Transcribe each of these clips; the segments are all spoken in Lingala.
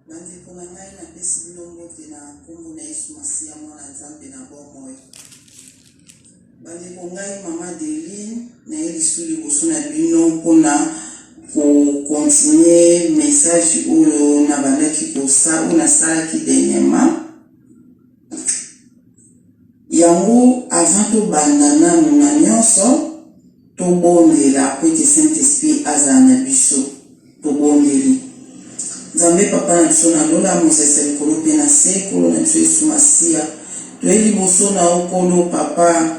Bandeko na ngai, napesi bino mbote na nkombo na Yesu Masiya, Mwana Nzambe na bomoi. Bandeko, ngai Mama Deline naye lisusu liboso na bino mpona kocontinue message oyo nabandaki kosa oyo nasalaki dernièrement. Yango avant tobanda nanu na nyonso, tobondela mpo ete Saint Esprit azala na biso. Tobondeli. Nzambe Papa na biso na lola, Mozalisi ya likolo mpe na se, Nkolo na biso Yesu Masiya, toye liboso na yo Nkolo Papa,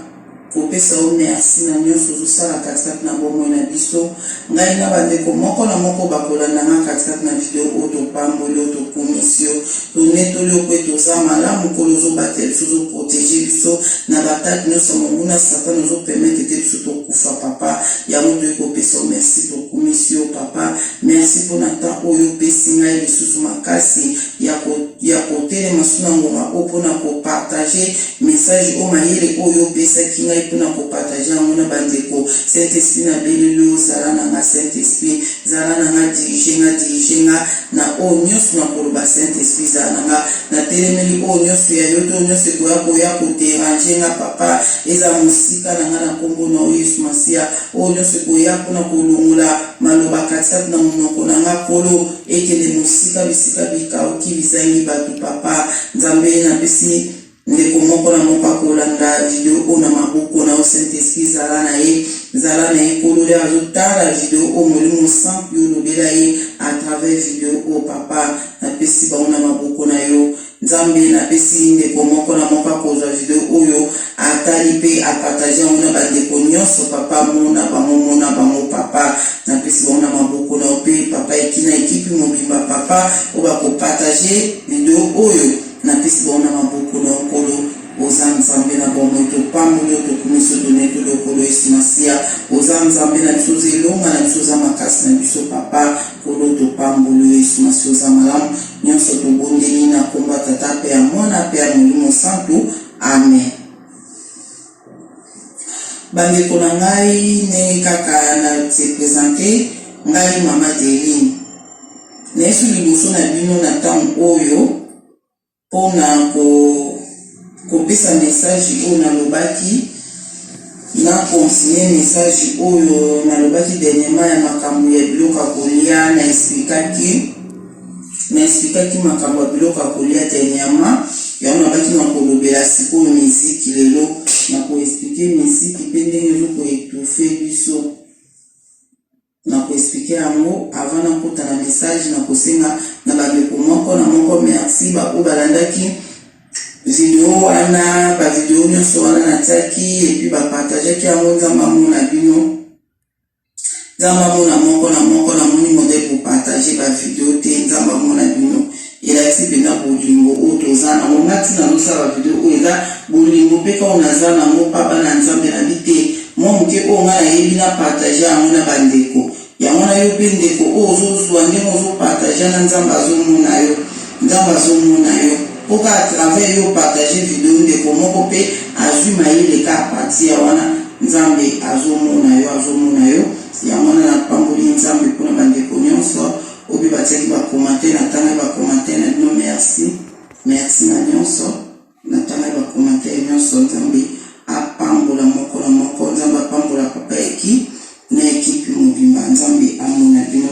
kopesa yo merci na nyonso ozosala katikati na bomoi na biso. Ngai na bandeko moko na moko bakolanda nga katikati na video oyo, topamboli yo, tokumisi yo, tonetoli yo mpo ete oza malamu Nkolo, ozobatela biso, ozoprotege biso na batake nyonso ya monguna Satana, ozopermettre te biso tokufa Papa. Yango toyei kopesa yo merci, tokumisi yo Papa. Merci mpo na temps oyo opesi ngai lisusu makasi ya kotelema su na ngonga oyo mpo na kopartage message oyo, mayele oyo opesaki ngai mpo na kopartage yango na bandeko. Saint Esprit, nabeleli yo, zala na nga. Saint Esprit, zala na nga, dirige nga, dirige nga na oyo nyonso na koloba. Saint Esprit, zala na nga. Natelemeli oyo nyonso ya yo to nyonso ekoya koya koderange nga Papa, eza mosika na nga na nkombo na yo Yesu Masiya. Oyo nyonso ekoya mpona kolongola maloba katikati na monoko na nga Nkolo, ekende mosika, bisika bikauki bizangi bato Papa Nzambe. Napesi ndeko moko na moko akolanda video oyo na maboko na yo. Saint Esprit, zala na ye, zala na ye Nkolo. Lere azotala video oyo, Molimo Santu, yo olobela ye à travers video oyo Papa. Napesi bango na maboko na yo Nzambe. Napesi ndeko moko na moko akozwa video oyo, atali mpe apartage yango na bandeko nyonso Papa, mona bango, mona bango Papa. Napesi bango na maboko na yo mpe papa eki na ekipi mobimba Papa oyo bakopartage video oyo, napesi bango na maboko na yo Nkolo. Oza Nzambe na bomoi, topamboli yo, tokumisi yo, tonetoli yo Nkolo Yesu Masiya. Oza Nzambe na biso, oza elonga na biso, oza makasi na biso Papa. Nkolo, topamboli yo, Yesu Masiya, oza malamu. Nyonso tobondeli na nkombo ya Tata mpe ya Mwana mpe ya Molimo Santu, amen. Bandeko na ngai, ndenge kaka na se présente, ngai Mama Deline, nayesu liboso na bino na ntango oyo mpona kopesa message oyo nalobaki, na continue message oyo nalobaki dernièrement ya makambo ya biloko ya kolia. Na expliquaki makambo ya biloko ya kolia dernièrement. Yango nabaki na kolobela sikoyo miziki. Lelo na koexpliquer miziki mpe ndenge ezokoétouffer biso, na koexpliquer yango. Avant nakota na message, na kosenga na bandeko moko na moko merci, baoyo balandaki video wana, bavideo nyonso wana natiaki et puis bapartageaki yango. Nzambe amona bino, Nzambe amona moko na moko. Namoni modèle bopartage bavideo te, Nzambe amona bino. Elakisi mpenza bolingo oyo toza nango. Nga ntina nazosala bavideo oyo eza bolingo mpe kaka naza nango mpa bana Nzambe. Nabi te mwa moke oyo nga nayebi, na partage yango na bandeko. Yango na yo mpe ndeko oyo ozozwa ndenge ozopartage na Nzambe azomona yo, Nzambe azomona yo, mpo ka à travers yo partage video, ndeko moko mpe azwi mayele ka à partir ya wana. Nzambe azomona yo, azomona yo. Yango wana napamboli Nzambe mpona bandeko nyonso oyo mpe batiaki bacommentaire. Natangaki bacommentaire na bino, merci, merci na nyonso. Natangaki bacommentaire nyonso. Nzambe apambola moko na moko. Nzambe apambola papa eki na ekipe mobimba. Nzambe amona bino.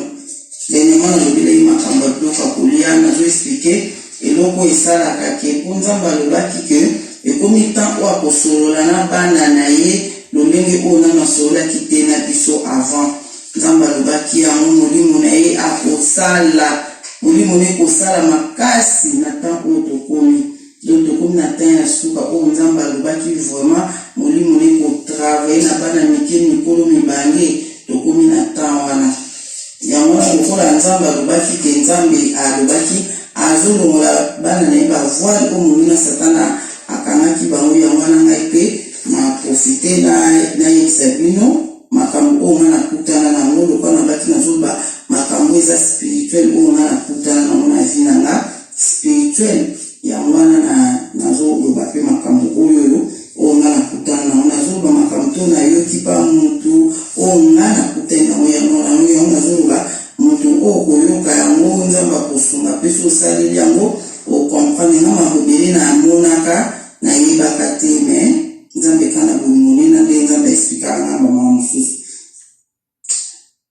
Dernièrement nalobelaki makambo ya biloko ya kolia. Nazoexpliquer eloko esalaka ke mpo Nzambe alobaki ke ekomi temps oyo akosolola na bana na ye lolenge oyo nano asololaki te na biso avant. Nzambe alobaki yango, molimo na ye akosala, molimo na ye kosala makasi na temps oyo tokomi. Donc tokomi na temps ya suka oyo Nzambe alobaki vraiment molimo na ye kotravailler na bana mike, mikolo, mibange. Tokomi na temps wana. Yango wana, lokola Nzambe alobaki ke Nzambe alobaki azolongola bana na ye bavoile oyo molimo Satana akangaki bango, yango wana ngai mpe na profite nayebisa bino makambo oyo nga nakutana nango. Lokola nabaki nazoloba makambo eza spirituel oyo nga nakutana nango na vie na nga spirituel, yango wana nazoloba mpe makambo oyo oyo nga nakutana nango. Nazoloba makambo to nayoki pa mutu oyo nga nakutani nango, yango yango nazoloba. Moto oyo koyoka yango, Nzambe akosunga mpe so. osaleli yango ocomprendre. Nga makambo ebele namonaka, nayebaka te, mais Nzambe kaka na bolingo nde na nde Nzambe aexplikaka nga bamama mosusu.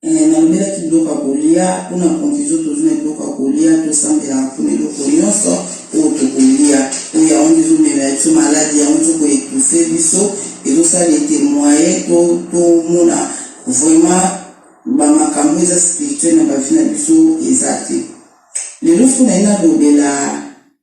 Nalobelaki biloko ya kolia mpona conclusion. Tozwi na biloko ya kolia, tosambelaka mpona eloko nyonso oyo tokolia, oyo yango nde ezomemela biso maladie, yango nde koétouffer biso, ezosala ete moyen tomona vraiment bamakambo eza spirituel na bavie na biso eza te. Lelo soki naye nalobela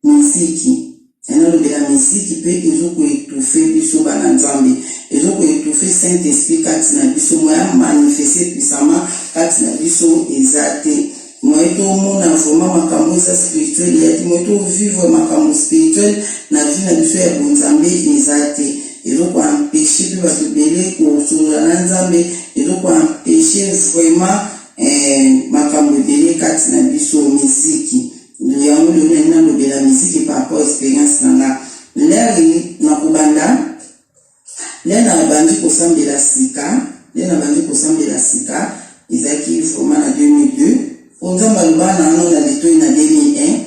miziki, naye nalobela miziki mpe ezokoétouffer biso bana Nzambe, ezokoétouffer Saint Esprit kati na biso. Moyen manifeste puissamment kati na biso eza te, moyen tomona vraiment makambo eza spirituel eya te, moyen tovivre makambo spirituel na vie na biso ya bonzambe eza te. Ezokoempêcher mpe bato ebele kosolola na Nzambe, ezokoempêcher vraiment makambo ebele kati na biso, miziki yango. Lelo nali nalobela miziki par rapport expérience na nga. L'heure nakobanda, l'heure nabandi kosambela sika, l'heure nabandi kosambela sika ezalaki vraiment na 2002, po Nzambe aloba na ano na litoi na 2001.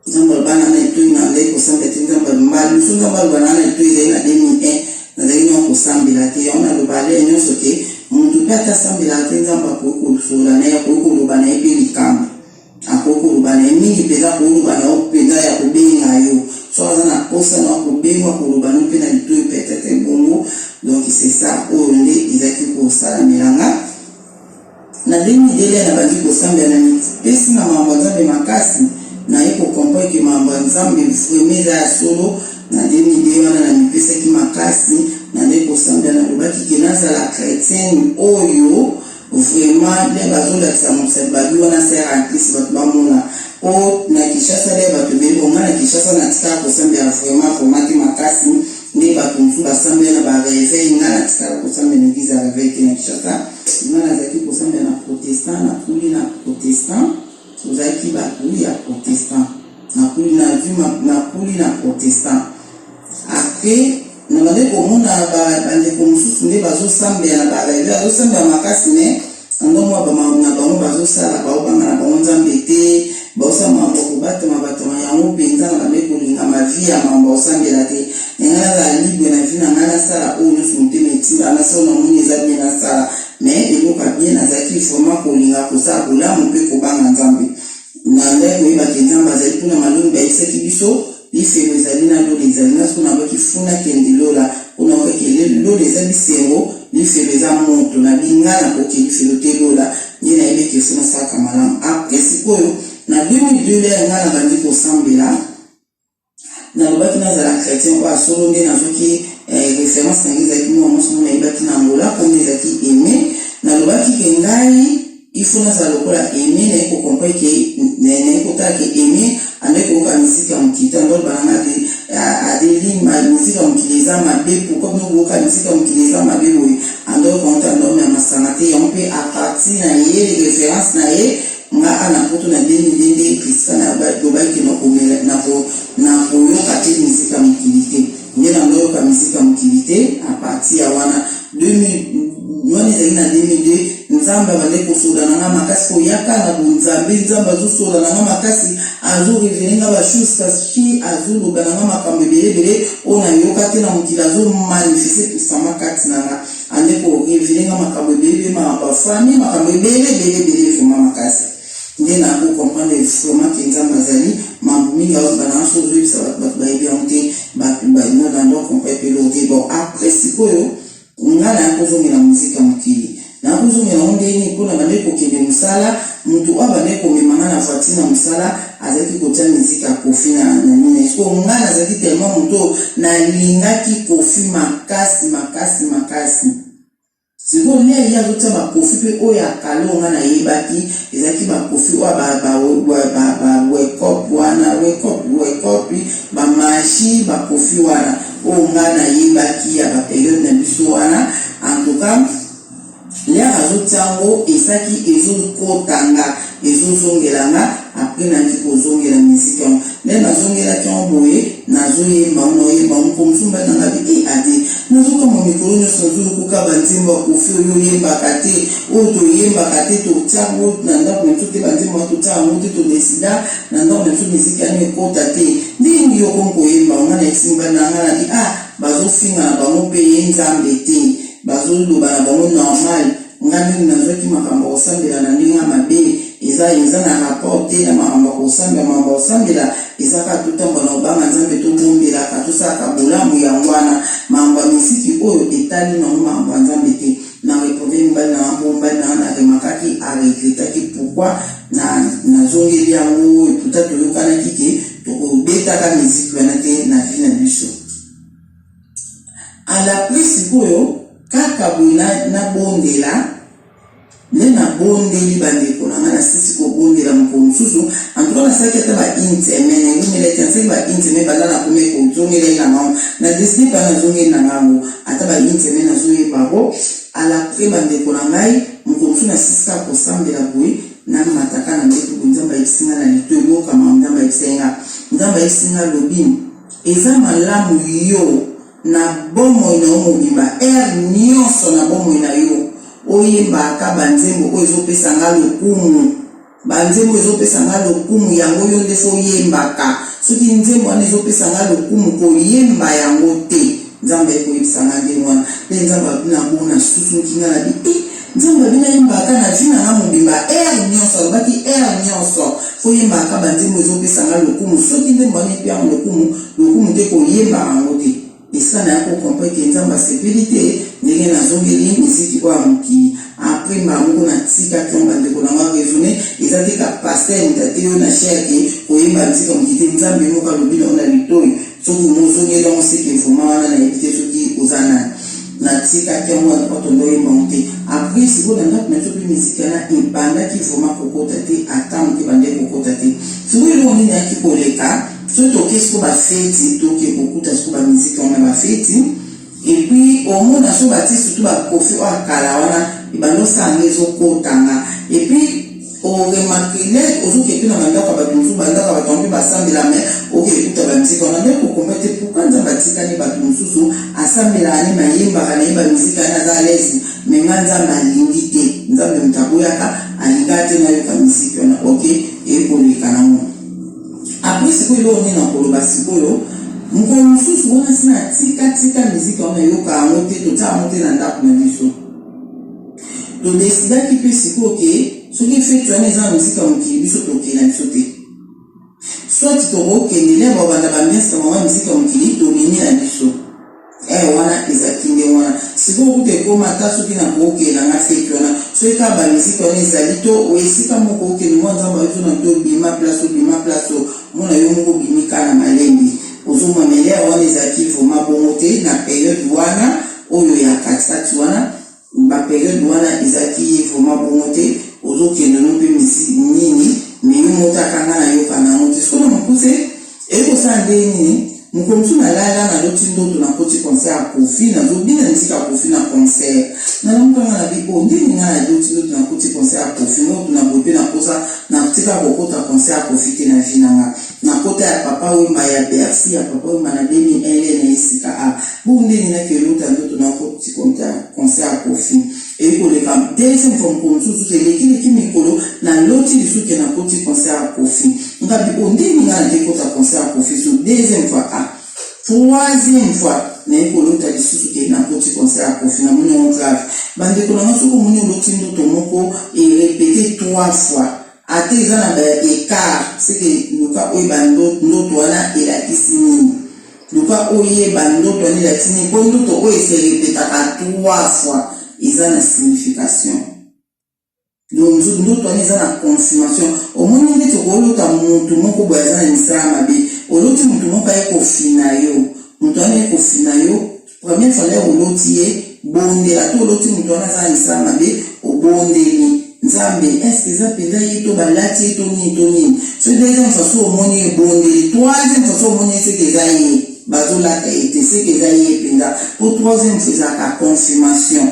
Nzambe aloba na na litoi na ngai kosambela te. Nzambe mbala mosusu, Nzambe aloba na na litoi ezali na 2001. Nazalaki nao kosambela te. Yango naloba l'heure nyonso ke motu mpe ata asambelaka te, Nzambe akoki kosolola na ye, akoki koloba na ye mpe likambo, akoki koloba na ye mingi mpenza, akoloba na yo mpenza ya kobenga yo. So aza na posa na kobenga, koloba no mpe na litoi peut-être bongo. Donc c'est ça oyo nde ezalaki kosalamela nga na 2002. Nabandi kosambela, na mipesi na makambo ya Nzambe makasi, naye kocomprendre ke makambo ya Nzambe vraiment eza ya solo. Na 2002 wana na mipesaki makasi, nande kosambela, nalobaki ke nazala chrétienne oyo vraiment nde bazolakisa mosali babi wana sœur en Christ, bato bamona. Po na Kinshasa nde bato ebele bonga na Kinshasa, natikala kosambela vraiment vraiment te makasi nde bato mosusu basambela na baréveil. Nga natikala kosambela na église ya réveil te na Kinshasa. Nga nazalaki kosambela na protestant, nakuli na protestant, tozalaki bato ya protestant, nakuli nakuli na protestant. Après nabandi komona bandeko mosusu nde bazosambela na baréveil, azosambela makasi, mais yango mwa na bango bazosala, baobanga na bango Nzambe te, baosala makambo kobatama batama. Yango mpenza na bande kolinga mavie ya makambo baosambela te. Ngai nazala libre na vie na ngai, nasala oyo nyonso motema etinda nasala, namoni eza bien, nasala. Mais eloko ya bien, nazalaki vraiment kolinga kosala bolamu mpe kobanga Nzambe. Na ndai koyebaki Nzambe azali mpona malongi, bayebisaki biso lifelo ezali na lola ezali. Nga soki nabaki funa kende lola, mpona okeke lola eza bisengo, lifelo eza moto. Na binga nakoki lifelo te, lola nde nayebeki efuna salaka malamu. Après sikoyo na 2002, l'heure nga nabandi kosambela, nalobaki nazala chrétien oyo asolo. Nde nazwaki référence na ngai, ezalaki mwana mwasi mo nayebaki na Angola, kombo ezalaki Aimé. Nalobaki ke ngai il faut nazala lokola Aimé. Naye kocomprendre ke naye kotala ke Aimé andaki koyoka misiki ya mokili te. Ando oloba nanga Adeline, misiki ya mokili eza mabe, pourquoi bino boyoka misiki ya mokili eza mabe boye? Ando yoka ando ya masanga te. Yango mpe à partir na ye, référence na ye, nga ana poto na 2002 nde Priska lobaki nakoyoka te misiki ya mokili te. Nde nandoyoka misiki ya mokili te à partir ya wana. Wana ezali na 2002. Nzambe abandaki kosola na nga makasi, koyaka na bonzambe. Nzambe azosola na nga makasi, azorévéler nga bachose cachées, azoloba na nga makambo ebele ebele oyo nayoka te na mokili, azomanifester puissamment kati na nga, ande korévéler nga makambo ebele ebele, makambo ya famille, makambo ebele ebele ebele vraiment makasi. Nde nakocomprendre vraiment ke Nzambe azali. Mambo mingi azoba na so ozoyebisa bato, bato bayebi yango te, bato nando comprendre mpe eloko te. Bon, après sikoyo nga naya kozongela muzika mokili. Naya kozongela yango ndeni? Mpona bandeki kokende mosala, motu oyo abandeki komemanga na voiture na mosala azalaki kotia miziki ya Kofi na nini. Siko nga nazalaki tellement motu oyo nalingaki Kofi makasi makasi makasi. Sikoyo nde ye azotia bakofi mpe oyo ya kala, oyo nga nayebaki ezalaki bakofi oyo bawekop wana, wekop wekop, bamagie, bakofi wana oyo nga nayebaki ya bapériode na biso wana. En tout cas, l'heure azotia yango, esaki ezokota nga, ezozongela nga. Après nayaki kozongela miziki yango, nde nazongelaki yango boye, nazoyemba ngo, naoyemba ngo mpo mosusu mbali nanga bi. abi e Ade, nazokamwa mikolo nyonso nazoyokoka banzembo ya Koffi oyo oyembaka te, oyo toyembaka te, totia yango na ndako na biso te, banzembo wana totia yango te, todesida na ndako na biso miziki yango ekota te. Ndenge nini yo okomi koyemba yango? Ngai nayebisi mobali na ngai, nabi ah, bazofinga na bango mpe ye Nzambe te, bazoloba na bango normal. Nga ndenge nazwaki makambo ya kosambela na ndenge ya mabe, eza eza na rapport te na makambo ya kosambela. Makambo ya kosambela eza kaka totambola na kobanga Nzambe, tobondelaka, tosalaka bolamu, yango wana. Makambo ya miziki oyo etali nango makambo ya Nzambe te. Na repondre mobali na nga bongo, mobali na nga na remarkaki, a regrettaki pourquoi na nazongeli yango, et pourtant toyokanaki ke tokobetaka miziki wana te na vie na biso. À la prise sikoyo kaka boye na nabondela nde nabondeli bandeko na ngai, nasisi kobondela mokolo mosusu. En tout cas nasalaki ata ba une semaine, ewumelaki, nasalaki ba une semaine banda nakomi kozongela ye na ngango, na décide mpa nazongeli na ngango ata ba une semaine, nazoyeba yango. À la près bandeko na ngai, mokolo mosusu nasisi kaka kosambela boye, namataka na mbeto boye, Nzambe ayebisi ngai na lito ebokama. Nzambe ayebisi nga, Nzambe ayebisi nga, alobi: eza malamu yo na bomoi na yo mobimba, heure nyonso na bomoi na yo, oyembaka banzembo oyo ezopesa nga lokumu. Banzembo ezopesa nga lokumu, yango yo nde fo oyembaka. Soki nzembo wana ezopesa nga lokumu, koyemba yango te. Nzambe ayekoyebisa nga ndenge wana nde Nzambe abi na bona susuki nga na bi e Nzambe abi nayembaka na vie na nga mobimba, heure nyonso. Alobaki heure nyonso fo yembaka banzembo ezopesa nga lokumu. Soki nzembo wana epi yango lokumu, lokumu te, koyemba yango te. Esika na ya kocomprendre ke Nzambe asepeli te ndenge nazongeli miziki oyo ya mokili. Après mbala moko natikaki yango. Bandeko na nga, raisonne eza te ka pasteur moto ate yo na chaire ke koyemba miziki ya mokili te. Nzambe moko alobi na yo na litoi, soki mozongeli yango, seke vraiment wana nayebi te soki oza nani. Natikaki yango wana po tondo oyemba yango te. Après sikoyo na ndako na biso mpe miziki wana ebandaki vraiment kokota te, ata moke ebandaki kokota te. Sikoyo eloko nini eyaki koleka? Soki toke sikoyo bafeti, toke kokuta sikoyo bamiziki wana bafeti, et puis omona so batie surtout baKoffi oyo akala wana, ebandi osala ngo ezokotanga. Et puis oremarquer, ozoke mpe na bandako ya bato mosusu, bandako ya bato yango mpe basambela, mais oke ekuta bamiziki wana. Nde kokomba te pourquoi Nzambe atikani bato mosusu asambelaka ne mayembaka na ye bamiziki wana, aza à l'aise, mais nga Nzambe alingi te. Nzambe moto aboyaka, alingaka te nayoka miziki wana. Ok, ekoleka nango. Après sikoyo eloko nini na koloba sikoyo? Mokolo mosusu wana nsina tika miziki wana, eyoka yango te, totia yango te na ndako na biso. Todesidaki mpe sikoyo ke soki feti wana eza na miziki ya mokili, biso tokende na biso te. Soit tokokende le babanda baambiance na bango ya miziki ya mokili, tobimi na biso. Wana ezalaki nde wana. Sikoyo kuta ekóma ata soki nakokende nanga feti wana, soki kaka bamiziki wana ezali to esika moko okende, mwa Nzambe ayoki na to obima place, obima place, mona yo moko obimi kaka na malembe, ozomona. Melere wana ezalaki vraiment bongo te na période wana oyo ya katikati wana. Bapériode wana ezalaki vraiment bongo te. Ozokende no mpe misi nini, mais yo moto akanga nayoka nango te. Soki na mokuse ekosala nde nini? Mokolo mosusu nalala, naloti ndoto nakoti concert ya Koffi, nazobina miziki ya Koffi na concert. Nalamukanga na bi o ndenge ngai naloti ndoto nakoti concert ya Koffi, ndoto na boye mpe nakosa natika kokota concert ya Koffi te na vie na nga. Nakota ya Papa Wemba, ya Bercy ya Papa Wemba na 2001 na esika a bongo. Ndenge naki elota ndoto nakoti concert ya Koffi, eyi koleka. Deuxième fois, mokolo mosusu elekileki mikolo, naloti lisusu ke nakoti concert ya Koffi. Ngabi o ndenge ngai nake kota concert ya Koffi so deuxième fois. A troisième fois, naye kolota lisusu ke nakoti concert ya Koffi. Namoni yango grave, bandeko na nga. Soki omoni oloti ndoto moko erépété trois fois, ate eza na ba écart, seke luka oyeba ndoto wana elakisi nini. Luka oyeba ndoto wana elakisi nini, mpo ndoto oyo ese répétaka trois fois eza na signification. Donc ndoto wana eza na confirmation. Omoni ndeti okolota motu moko boye aza na misala mabe, oloti motu moko aye kofina yo, moto wana aye kofina yo première fois lere oloti ye, bondela. To oloti moto wana aza na misala mabe, obondeli Nzambe: est-ce eza mpenza ye to balati ye to nini to nini? So deuxième fois so omoni ye, bondeli. Troisième fois so omoni ye, seke eza ye, bazolata ye te, seke eza ye mpenza, po troisième fois ezalaka confirmation.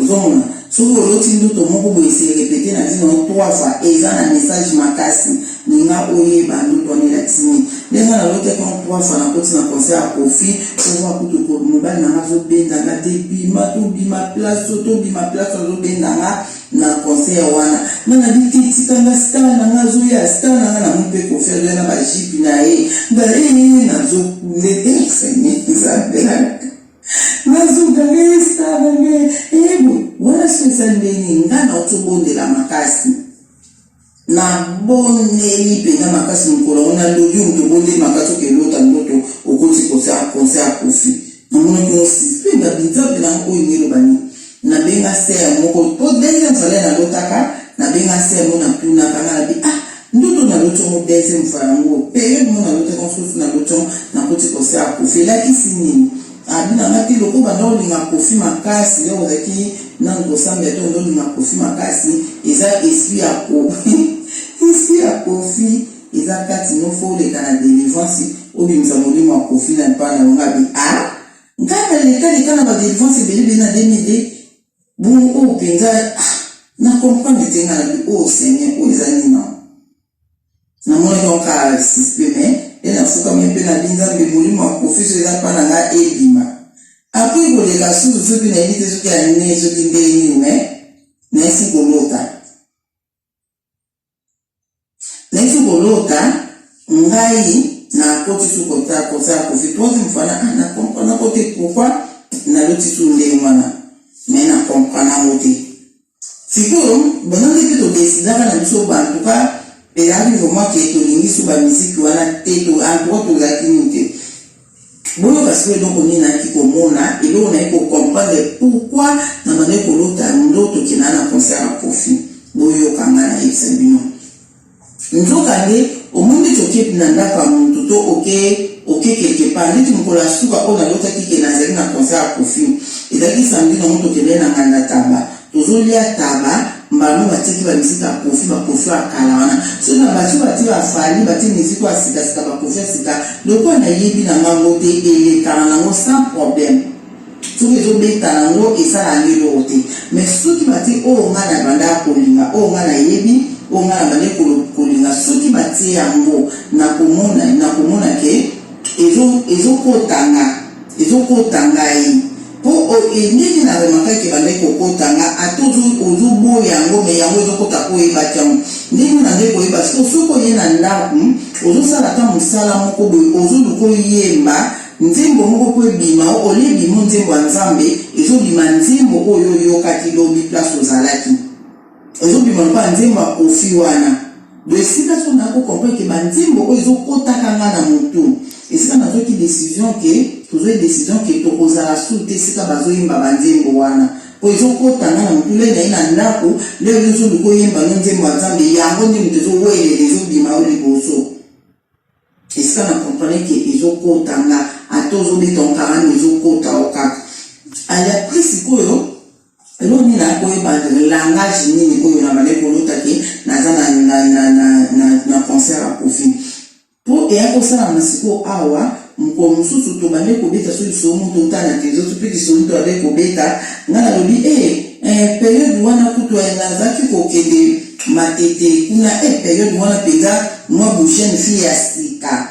Ozomona, soki oloti ndoto moko boye se répété na vie na yo trois fois, eza na message makasi. Ninga oyeba ndoto wana elakisi. timi. Ndenge nga nalotaki yango trois fois nakoti na concert ya Koffi, owa kutu mobali na nga azobenda nga te bima tobima place oyo tobima place oyo azobenda nga na concert wana. Nga nabi te tika nga star na nga azoya star na nga namoni mpe Koffi azoya na ba jupe na ye nga ee nazokule eh Seigneur Nzambe na nazokanga ye star na nga ee boye wana so eza ndenge nga nauti obondela makasi. Nabondeli mpenza makasi mokolo yango, nalobi oyo moto obondeli makasi oke lota ndoto okoti concert concert ya Koffi. Namonaki yango suspect nga binzambe na nga oyo elingi eloba nini? Nabenga sœur moko po deuxième fois lere nalotaka nabenga sœur moko natunaka nga nabi ah ndoto naloti yango deuxième fois yango periode moko nalotaki yango soki naloti yango nakoti concert ya Koffi elakisi nini? Abi na nga te lokola obanda kolinga Koffi makasi lere ozalaki nanu kosambela te obanda kolinga Koffi makasi eza esprit ya Koffi esprit ya Koffi eza kati no faut oleka na delivrance obimisa molimo ya Koffi na epa na yo nga abi ah nga na leka leka na ba delivrance ebele ebele na 2002 bongo oyo penza ah na comprendre te nga na bi oh Seigneur oyo eza nini na Namonaki yango kaka suspect mais nde nafukami mpe nabi Nzambe molimo ya Koffi soki eza mpa na nga ebima. Après koleka susu soki nayebi te soki annee soki ndenge nini mais nayesi kolota. Nayesi kolota ngai nakoti su kota concert ya Koffi troisième fois na ah na comprendre ko te pourquoi naloti su ndenge wana mais na comprendre yango te. Sikoyo banda nde pe to decidaka na biso ba en tout cas ezalaki vraiment ke tolingi su ba musique wana te to en tout cas tozalaki nini te. Boyoka sikoyo eloko nini nayaki komona, eloko nayaki ko comprendre pourquoi na bandaki kolota ndoto ke naa na concert ya Koffi. Boyoka nga nayebisa bino. Nzokande, omoni neti oke na ndako ya mutu to oke oke quelque part, neti mokolo ya suka oyo nalotaki ke nazali na concert ya Koffi, ezalaki samedi nango tokendaki na nganda taba, tozolia taba, mbala moko batiaki ba musique ya Koffi, ba Koffi ya kala wana, soki na basi batie ba Fally, batie musique oyo ya sika sika, ba Koffi ya sika, lokola nayebi na nga yango te, elekaka nango sans problème. Soki ezo beta nango esala yango eloko te mais soki batie oyo nga na bandaka kolinga oyo nga nayebi oyo nga na bandaki kolinga soki batie yango nakomona nakomona ke ezo ezokota nga ezokota ngai po ndenge na remarkaki ebandaki kokota nga ata ozoboya yango mais yango ezokota po oyebaki yango ndenge na ndenge koyeba sikoyo soki oye na ndako ozosala ata mosala moko boye ozoluka oyemba Nzembo moko po ebima o olie ebimo nzembo ya nzambe ezo bima nzembo oyo oyokaki lobi place ozalaki ezo bima lokola nzembo ya koffi wana donc esika sikoyo naya ko comprendre ke ba nzembo oyo ezo kotaka nga na mutu esika nazuaki decision ke tozwaki decision ke tokozala su te esika bazo yemba ba nzembo wana po ezo kota nga na mutu lelo naye na ndaku lelo yo ozo luka oyemba no nzembo ya nzambe yango nde mutu ezo welela ezo bima yo liboso. Esika na comprendre ke ezo kota nga ata ozo beta onkara ezo kota yo kaka. Allez après sikoyo eloko nini naya koyeba langage nini oyo na bandaki kolota ke naza na, na, na, na, na, na concert ya Koffi po eya kosalama sikoyo awa mokolo mosusu tobandaki kobeta so lisolo moko totala na televizio to mpe lisolo tobandaki kobeta nga nalobi e eh, periode wana kutu eh, nazalaki kokende Matete kuna eh periode wana penza mwa bu jeune fille ya sika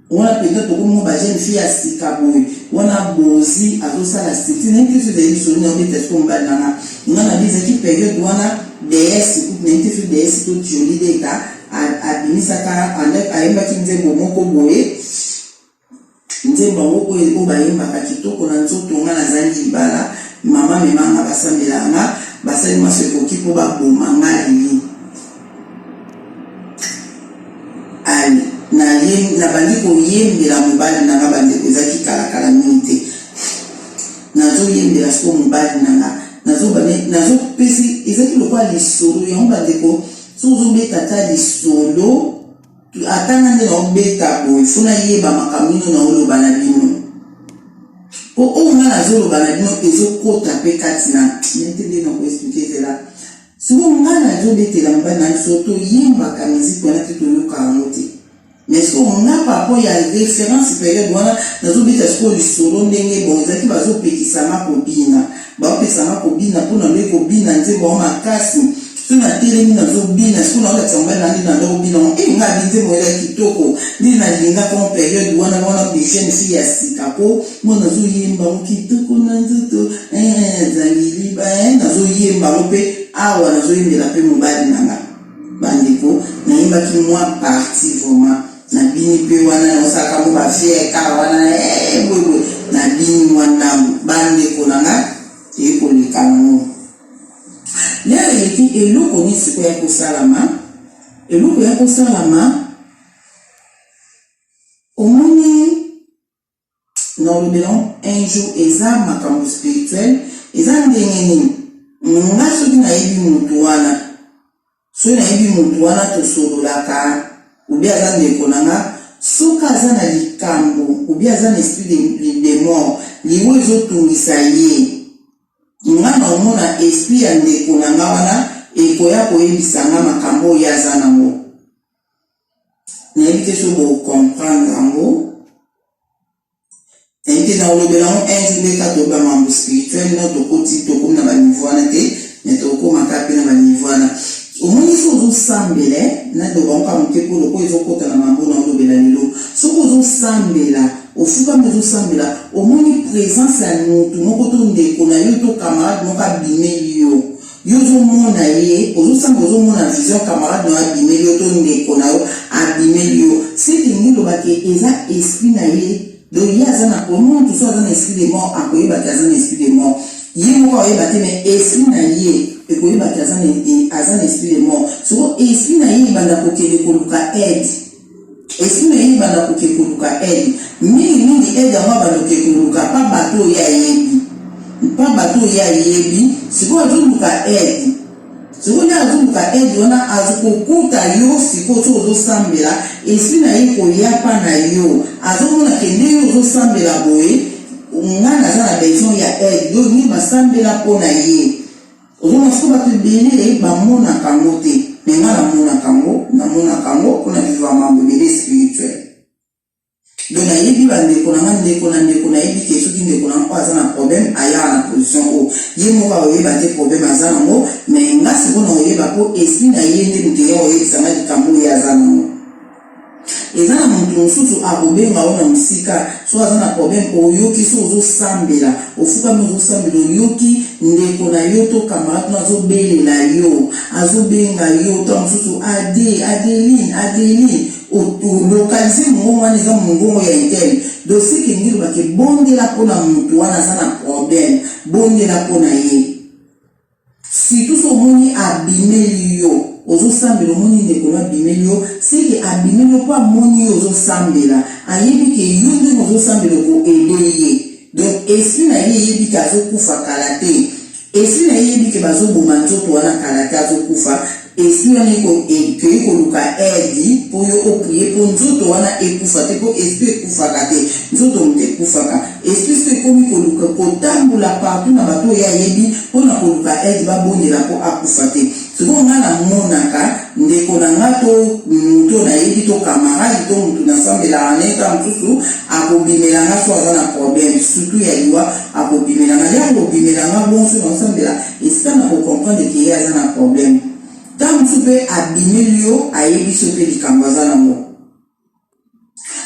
wana penza tokomi mwa ba jeune fille ya sika boye wana bozi azosala strictise nayebi te soki ezali lisolo nini obeta sikoyo mobali na nga nga na bizaki periode wana DS kutu nayebi te soki DS to Jolie Deka abimisaka ayembaki nzembo moko boye Nzembo yango oyo oyo bayembaka kitoko na nzoto nga nazangi libala mama mema nga basambela nga basali manso ekoki po baboma nga lili ale nabandi koyembela mobali na nga bandeko ezalaki kalakala mingi te nazoyembela sikoyo mobali na nga nazopesi ezalaki lokola lisolo yango bandeko soki ozobeta ata lisolo Ata nga nde nao beta boye faut nayeba makambo nini nao loba na bino po oyo nga nazo loba na bino ezo kota pe kati na nayebi te ndenge nako explique zela sikoyo nga nazo betela mobali na biso toyembaka musique wana te toyoka yango te mais sikoyo nga par rapport ya reference periode wana nazo beta sikoyo lisolo ndenge bon ezalaki bazopekisa nga kobina baopekisa nga kobina mpo na ndoki kobina nzembo yango makasi. Soki natelemi nazobina, sikoyo naolakisa mobali na nde nanda kobina ngo, eh nga abi nzembo eza kitoko, nde nalingaka ngo periode wana wana de jeune fille ya sika ko ngo nazoyemba ngo kitoko na nzoto eh ezangi liba eh nazoyemba ngo mpe awa nazoyembela mpe mobali na nga. Bandeko nayembaki mwa partie vraiment nabini mpe wana naosalaka mo bafiere kaka wana eh boye boye nabini mwa ndambo bandeko na nga eye koleka nango. Lere eleki eloko nini sikoyo ya kosalama? Eloko ya kosalama omoni nalobela un jour eza makambo spirituel eza ndenge nini nga soki nayebi mutu wana soki nayebi mutu wana tosololaka obi aza ndeko na nga soki aza na likambo obi aza na esprit de, de mort liwa ezotungisa ye Nga na omona esprit ya ndeko na nga wana ekoya koyebisa nga makambo oyo ye aza nango. Nayebi te soki bo comprendre yango. Nayebi te nakolobela yango un jour nde kaka toyeba makambo spirituel no tokoti tokomi na ba niveau wana te mais tokokoma kaka mpe na ba niveau wana. Omoni soki ozosambela eh, naloba yango kaka moke mpo lokola ezokota na mambo na olobela lelo. Soki ozosambela, ofukami ozosambela, omoni presence ya mutu moko to ndeko na yo to camarade moko abimeli yo. Yo ozomona ye, ozosambela ozomona vision camarade na yo abimeli yo to ndeko na yo abimeli yo. Seke elingi eloba ke eza esprit na ye. Donc ye aza na problème, mutu soki aza na esprit de mort akoyeba ke aza na esprit de mort. Ye moko akoyeba te mais esprit na ye ekoyeba ke aza na aza na esprit de mort. Soko esprit na ye ebanda kokende koluka aide. Esprit na ye ebanda kokende koluka aide. Mingi mingi aide yango abanda kokende koluka pa bato oyo ye ayebi. Pa bato oyo ye ayebi, sikoyo azoluka aide. Sikoyo nde azoluka aide wana azokokuta yo sikoyo soki ozosambela esprit na ye koya pa na yo azomona ke nde yo ozosambela boye nga naza na besoin ya aide donc nde basambela mpo na ye ozomona sikoyo bato ebele bamonaka yango te me nga namonaka yango namonaka yango mpona vivre mambo ebele spirituel. Donc nayebi ba ndeko na nga ndeko na ndeko nayebi ke soki ndeko na nga oyo aza na problème ayaka na position oyo ye moko akoyeba te problème aza nango mais nga sikoyo nakoyeba po esprit na ye nde moto eya koyebisa nga likambo oyo ye aza nango. Eza na moto mosusu akobenga yo na mosika soki aza na problème oyoki soki ozosambela ofukami ozosambela oyoki ndeko na yo to camarade no azobelela yo azobenga yo ntango mosusu ade adeline adeline Olocaliser mongongo wana eza mongongo ya intel donc ce que elingi eloba ke bondela pona mutu wana aza na problème bondela pona ye surtout soki omoni abimeli yo ozosambela omoni ndeko no abimeli yo ce que abimeli yo po amoni yo ozosambela ayebi ke yo ndenge ozosambela oko aider ye donc esprit na ye eyebi ke azokufa kala te Esprit na ye eyebi ke bazo boma nzoto wana kala te azo kufa, esprit wana eko ekeyi koluka aide po yo o prier po nzoto wana ekufa te po esprit ekufaka te nzoto moto ekufaka. Esprit soki ekomi koluka kotambola partout na bato oyo ye ayebi pona koluka aide babondela po akufa te. Sikoyo nga na monaka ndeko na nga to mutu oyo nayebi to camarade to mutu na sambelaka naye tango mosusu akobimela nga soki aza na problème surtout ya liwa akobimela nga ye akobimela nga bongo soki nazo sambela esika nako comprendre ke ye aza na problème tango mosusu pe abimeli yo ayebisi yo pe likambo aza nango.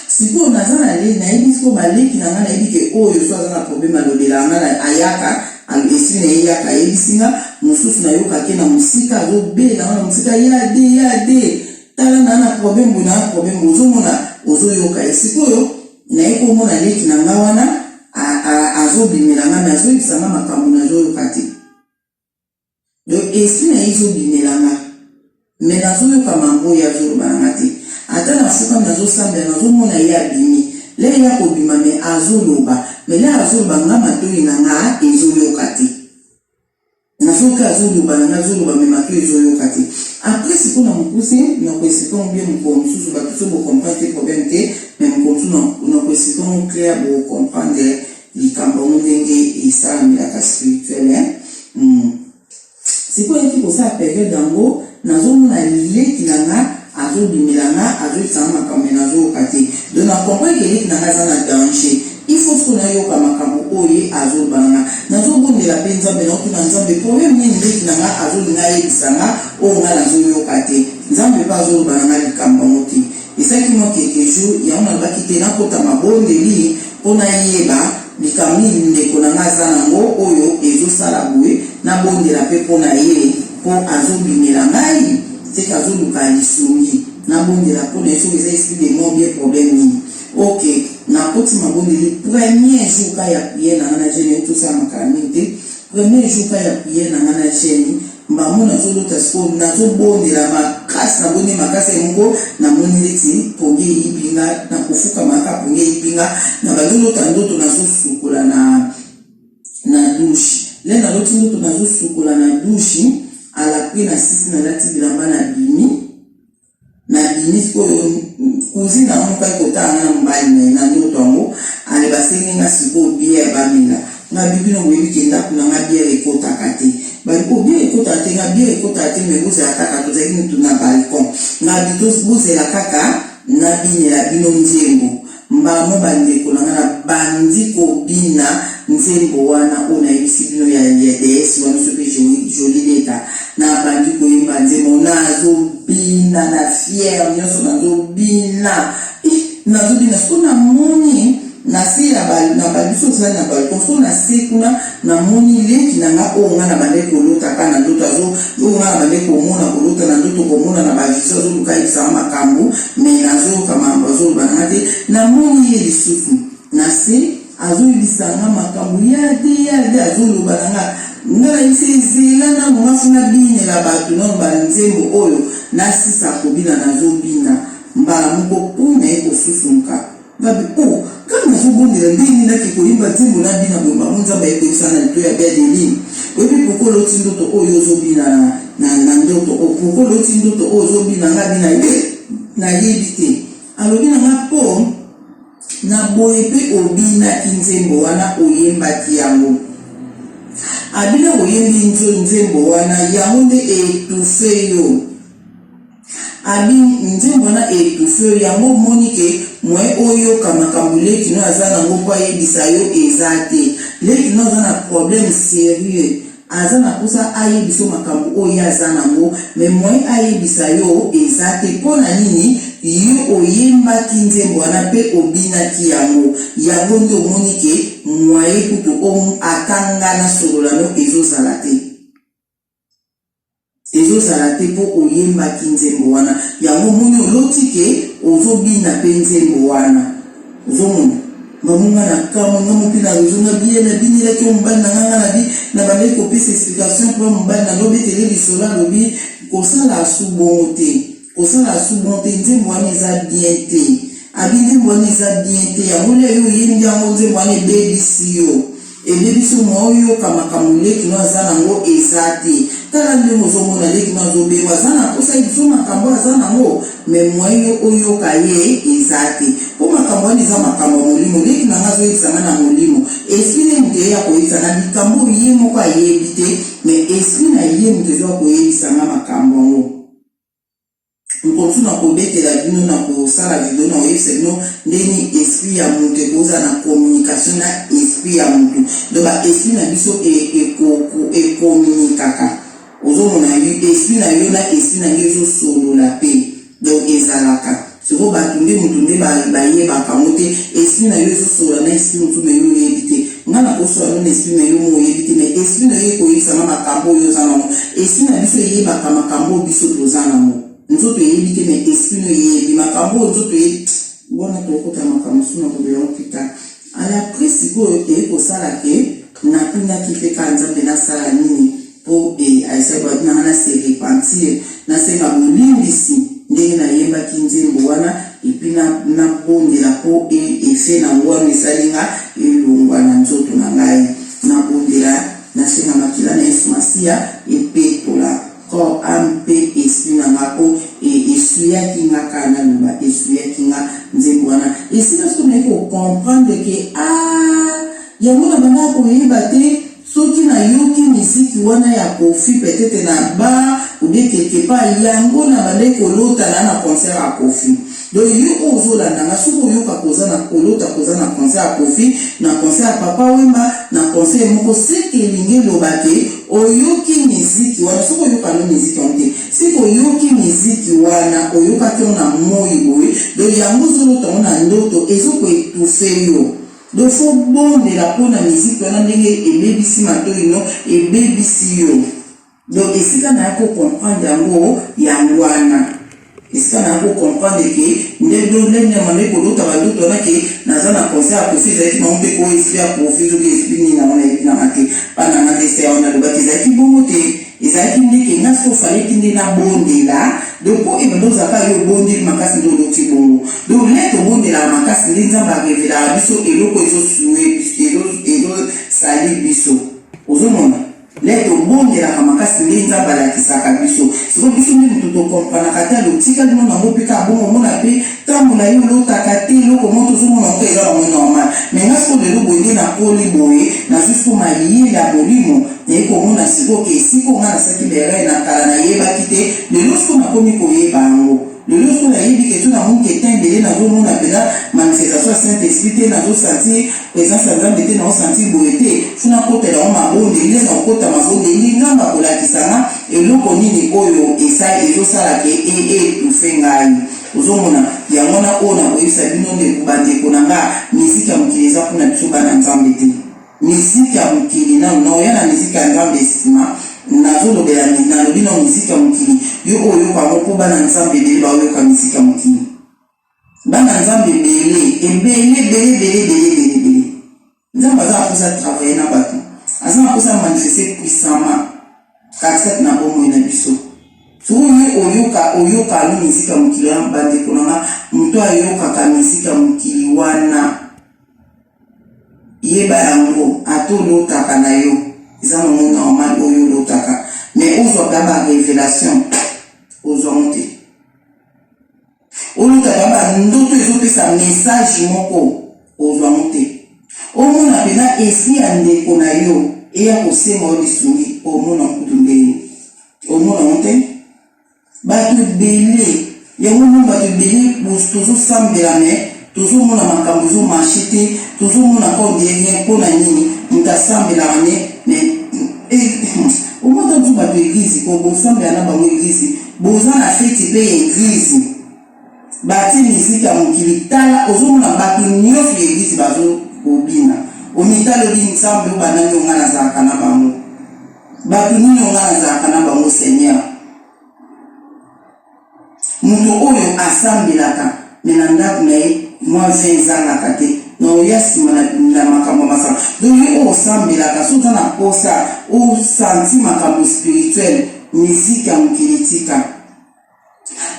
Sikoyo naza na le nayebi sikoyo ba leki na nga nayebi ke oyo soki aza na problème alobelaka nga na ayaka esprit na ye eyaka ayebisi nga mosusu nayokake na mosika azobela nga na mosika ya de ya de tala na na problème boye na na problème boye ozomona ozoyoka ye sikoyo naye komona leki na nga wana azobimela nga me azoyebisa nga makambo nazoyoka te. Donc esprit na ye ezo bimela nga mais nazo yoka mambo oyo ye azo loba na nga te ata na fukami nazo sambela nazo mona ye abimi lere ye ako bima mais azo loba mais lere azo loba nga matoyi na nga ezo yoka te nazo yoka azo loba na nga azo loba mais matoyi ezo yoka te après sikoyo na mokuse nako explique yango bien mokolo mosusu batu soki bo comprendre te problème te mais mokolo mosusu nako explique yango clair bo comprendre Likambo yango ndenge esalamelaka spirituel hein hum. Sikoyo ayaki kosala periode yango nazomona leki na nga azobimela nga azoyebisa nga makambo mais nazoyoka te donc na comprendre ke leki na nga aza na danger il faut sikoyo nayoka makambo oyo ye azoloba na nga nazobondela. Nazobondela mpe Nzambe, naotuna Nzambe problème nini leki na nga azolinga ayebisa nga oyo nga nazoyoka te. Nzambe mpe azoloba na nga likambo yango te. Esalaki mwa quelques jours, yango nalobaki te nakota mabondeli mpo nayeba likambo nini ndeko na nga aza nango oyo ezosala boye, nabondela mpe mpo na ye mpo azobimela ngai seke azoluka lisungi, nabondela mpo na ye soki eza esprit de mort bien problème nini. Ok, nakoti mabondeli premier jour ka ya prière na nga na jeune, euti osalama kala mingi te, premier jour ka ya prière na nga na jeune, mbamo nazolota sikoyo nazobondela makasi, nabondeli makasi ye moko, namoni neti pongi eyibi nga, nakofukama kaka pongi eyibi nga, na bazolota ndoto nazosukola na douche le naloti ndoto nazosukola na douche alapri na sisi nalati bilamba na bimi. Nabimi sikoyo cousine na nga moko aye kotala nga na mobali na ye na ndoto yango ale basengi nga sikoyo bière bamela nga bi bino boyebi ke ndako na nga bière ekotaka te babi oh bière ekotaka te nga bière ekotaka te mais bozela kaka tozalaki mutu na balcon nga bi bozela kaka nabinela bino nzembo Mbamo ba ndeko na nga na bandi kobina nzembo wana oyo nayebisi bino ya ya deesse wana soki jolie leta na bandi koyemba nzembo nazo bina na fière nyonso nazo bina nazo bina siko namoni na se ya ba na ba biso tozali na balcon siko na se kuna namoni leki na nga oyo nga na bandaki kolota ka na ndoto azo oyo nga na bandaki komona kolota na ndoto komona na ba vision azoluka ayebisa nga makambo mais nazoyoka makambo azoloba na nga te. Namoni ye lisusu na se azoyebisa nga makambo ya te ya te azoloba na nga. Nga nayebisi ye zela nanu nga fo nabinela bato nanu ba nzembo oyo nasisa kobina nazobina mbala moko pu naye kosusumuka. Ngabi oh nga nazobondela ndenge nini nake koyemba nzembo nabina boye bango Nzambe aye koyebisa nga na litoyi ya Adeline oyebi pourquoi oloti ndoto oyo ozobina na, na, na ndoto oyo pourquoi oloti ndoto oyo ozobina nga bi nayebi te alobi na nga po na boye pe obinaki nzembo wana oyembaki yango abina oyembi nzembo wana yango nde etouffe yo. Abi nzembo wana etouffe yo yango omoni ke moyen oyoka makambu leki no aza nango po ayebisa yo eza te leki no aza na problème serieux aza na posa ayebisa yo makambu oyo ye aza nango mais moyen ayebisa yo eza te pona nini yo oyembaki nzembo wana pe obinaki yango yango nde omoni ke moyen kutu ata nga nasolola no ezozala te. Ezo zala te po oyembaki nzembo wana yango omoni oloti ke ozo bina pe nzembo wana ozo mona bango nga na kamwe nga mopi na reseau nga bien na binelaki yo mobali na nga nga na bi na bandaki kopesa explication po mobali na lobi tele lisolo alobi kosala asu bongo te kosala asu bongo te nzembo wana eza bien te abi nzembo wana eza bien te yango lia yo oyembi yango nzembo wana ebebisi yo Ebebisi yo mua oyoka makambo leki no aza nango eza te tala ndenge ozomona leki no azobengo aza na posa ayebisa yo makambo aza nango mais moyen yo oyoka ye eza te po makambo wana eza makambo ya molimo leki na nga azoyebisa nga na molimo esprit nde moto eye akoyebisa nga likambo oyo ye moko ayebi te mais esprit na ye moto ezoya koyebisa nga makambo yango. Nkotu na kobetela bino na kosala video na koyebisa bino ndenge nini esprit ya mutu ekozala na communication na esprit ya mutu donc ba esprit na biso ecommunikaka ozomona esprit na yo na esprit na ngai ezosolola pe donc ezalaka sikoyo bato nde mutu nde bayebaka yango te esprit na yo ezosolola na esprit mosusu me yo oyebi te Nga nakosola no na esprit mais yo mo oyebi te mais esprit na yo ekoyebisa nga makambo oyo oza nango. Esprit na biso eyebaka makambo oyo biso toza nango. Nzoto eyebi te mais esprit no eyebi makambo oyo nzoto eyebi. Wana tokota makambo mosusu na kolobela yango plus tard. À la prise sikoyo eye kosala ke natunaki mpe kaka Nzambe nasala nini mpo e ayesaki babi na nga na se repentir nasenga bolimbisi ndenge nayembaki nzembo wana epuis nabondela mpo effet na yango wana esali nga elongwa na nzoto na ngai nabondela nasenga makila na Yesu Masiya epetola corps ame mpe esprit na nga mpo esuyaki nga kaka naloba esuyaki nga nzembo wana esika soki naye kocomprendre ke ah yango na bandaka koyeba te. Soki na yoki miziki wana ya Koffi peut etre na bar ou bien quelque part yango na bandaki kolota na na concert ya Koffi. Donc yo oyo ozolanda nga, soki oyokaka oza na kolota koza na concert ya Koffi, na concert ya Papa Wemba, na concert moko, seke elingi eloba ke oyoki miziki wana. Soki oyoka no miziki yango te, seke oyoki miziki wana, oyokaki yango na moi boye, donc yango ozolota yango na ndoto, ezoko étouffer yo. Donc faut bondela mpona miziki wana, ndenge ebebisi matoi no, ebebisi yo. Donc esika naya ko comprendre yango, yango wana esika naya ko comprendre ke nde ndenge mama ekolota bandoto wana ke naza na concert ya Koffi, ezalaki nango mpe ko esprit ya Koffi, soki esprit nini nango nayebi nanga te. Mpa nanga nde se wana alobaki ezalaki bongo te, ezalaki ndeke nga soki ofaleki nde nabondela. Donc mpo ebanda ozalaka yo obondeli makasi nde oloti bongo. Donc le tobondelaka makasi nde Nzambe arevelaka biso eloko ezosue, ezosali biso. Ozomona, le tobondelaka makasi nde Nzambe alakisaka biso. Sikoyo biso nde moto tokompranaka te, alotikali no nango mpe kaka bongo. Omona mpe ntango ye olotaka te eloko moko, tozomona ngo eza nango normal. Mais nga sikoyo lelo boye nde nakoli boye, nazwi sikoyo mayele ya molimo, naye komona sikoyo ke esika nga nasalaki berere na kala nayebaki te, lelo sikoyo nakomi koyeba yango. Lelo sikoyo nayebi ke so namoni ke temps ebele nazomona mpenza manifestation ya Saint Esprit te, nazosentir présence ya Nzambe te, naosentir boye te, faut nakotela yango mabondeli. Nde nakokota mabondeli, Nzambe akolakisanga eloko nini oyo ezosala ke étouffe ngai. Ozomona, yango wana oyo nakoyebisa bino ndeko, bandeko na nga, miziki ya mokili eza mpona biso bana Nzambe te. Miziki ya mokili nano naoya na miziki ya Nzambe nsima. Nazolobela, nalobi na miziki ya mokili, yo oyo oyoka yango, mpo bana Nzambe ebele baoyoka miziki ya mokili. Bana Nzambe ebele, ebele, ebele, ebele, ebele, ebele, ebele. Nzambe aza na mposa travailler na bato, aza na mposa manifester puissamment katikati na bomoi na biso. Soki oyo oyoka, oyoka alo miziki ya mokili wana, bandeko na nga, moto ayokaka miziki ya mokili wana, yeba yango, ata olotaka na yo, eza nango normal oyo olotaka, mais ozwa mpe ba révélation, ozwango te. Olotaka bandoto ezopesa message moko, ozwango te. Omona mpena esprit ya ndeko na yo eya kosenga yo lisungi, omona kutu ndenge omona ngo te. Bato ebele yango moni, bato ebele tozosambela, mais tozomona makambo ezomarcher te, tozomona encore de rien. Mpona nini? Moto asambelaka ne, mais omona mosusu bato église ko bosambela na bango église, boza na feti mpe ya église, batie miziki ya mokili. Tala, ozomona bato nyonso ya église bazokobina. Omitali, obi: "Nzambe, oyo banani onga nazalaka na bango? Bato nini onga nazalaka na bango, Seigneur?" Moto oyo asambelaka, mais na ndako na ye mwa vin ezangaka te, na oya nsima na makambo ya masanga. Donc ye oyo osambelaka, so oza na posa osanti makambo spirituel, miziki ya mokili tika,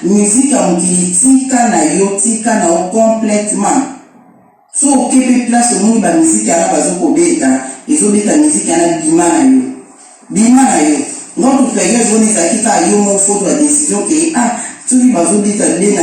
miziki ya mokili tika na yo, tika na yo complètement. So oke mpe place omoni bamiziki wana bazokobeta, ezobeta miziki wana, bima na yo, bima na yo. Ngoto période wana ezalaki kaka yo moko faut ozwa décision ke ah, soki bazobeta bena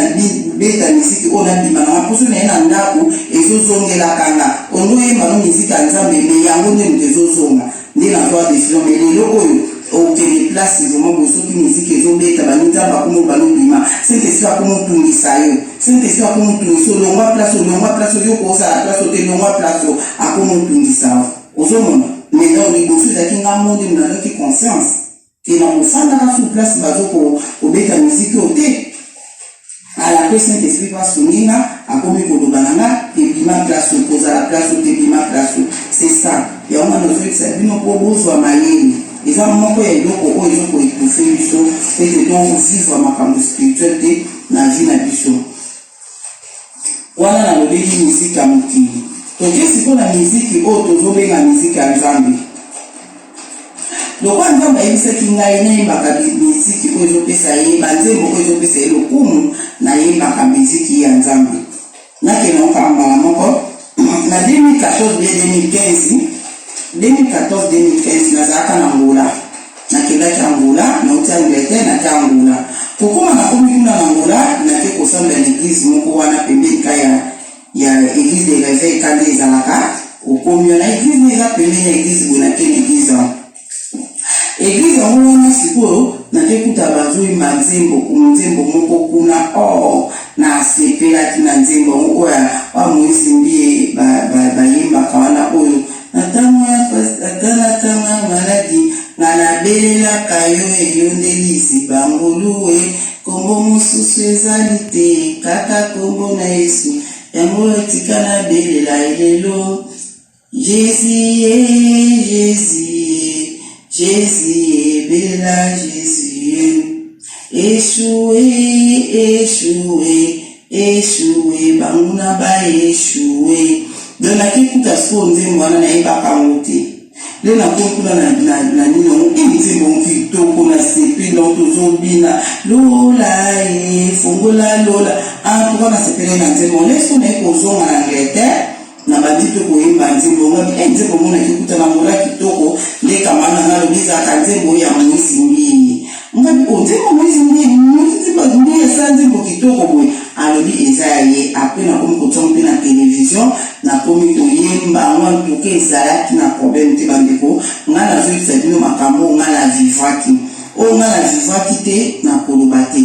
beta miziki oyo, nabima nanga, mposo na ye na ndako ezozongelaka nga. Ondo oyemba no miziki ya Nzambe, mais yango nde moto ezozonga, nde nazwa décision. Mais lelo oyo okende place vraiment boye, soki miziki ezobeta, bani Nzambe akomi banobima, Saint Esprit akomotungisa yo, Saint Esprit akomotungisa. Olongwa place, olongwa place oyo kozala place ote, longwa place oyo akomotungisa yo. Ozomona, maintenant liboso ezalaki nga mo nde nazwaki conscience ke na kofandaka sur place bazo kobeta miziki oyo te. Alape Saint Esprit mpe asungi nga, akomi koloba na nga: "Ebima place oyo, kozala place oyo te, ebima place oyo." C'est ça, yango wana nazoyebisa bino mpo bozwa mayele. Eza moko ya eloko oyo ezokoétouffer biso ete tovivre makambo spirituel te na vie na biso. Wana nalobeli miziki ya mokili. Toke sikoyo na miziki oyo tozobenga miziki ya Nzambe. Lokola Nzambe ayebisaki ngai nayembaka miziki oyo ezopesa ye banzembo, oyo ezopesa ye lokumu, nayembaka miziki ya Nzambe. Nakende yango kaka mbala moko. Na 2014 be 2015, 2014, 2015, nazalaka na Angola. Nakendaki Angola, nauti Angleterre, nake Angola. Kokóma, nakomi kuna na Angola, nake kosambela na église moko wana pembeni ka ya église de réveil ka nde ezalaka. Okomi wana, église nde eza pembeni ya église boye. Nake na église yango, église yango wana sikoyo nake kuta bazoyimba nzembo, nzembo moko kuna. Or oh, Nasepelaki na nzembo yango oyo ya Moïse Mbiye bayembaka wana oyo na ntango ya pasi ata na ntango ya maladi nga nabelelaka yo eyo nde liziba ngolu e kombo mosusu ezali te kaka kombo na Yesu yango etika nabelela ye lelo. Jesus ye, Jesus ye, Jesus ye, belela Jesus ye. Echoue, echoue, echoue, banguna ba echoue. Donc nake kuta sikoyo nzembo wana nayebaka yango te. Nde nakomi kuna na, na, na nini yango e nzembo yango kitoko na sepeli donc tozobina lola e fongola lola. En tout cas nasepelaki na nzembo yango. Nde sikoyo naye kozonga na Angleterre Nabandi mpe koyemba nzembo yango, abi, Eh, nzembo yango nakikuta na Angola kitoko. Nde camarade na ngai alobi, ezalaka nzembo oyo ya Moïse Mbiye. Ngabi, oh, nzembo ya Moïse Mbiye, Moïse Mbiye asala nzembo kitoko boye. Alobi, eza ya ye. Après nakomi kotia yango mpe na television, nakomi koyemba yango. En tout cas, ezalaki na problème te bandeko. Ngai nazoyebisa bino makambo oyo ngai na vivraki. Oyo ngai na vivraki te, nakoloba te.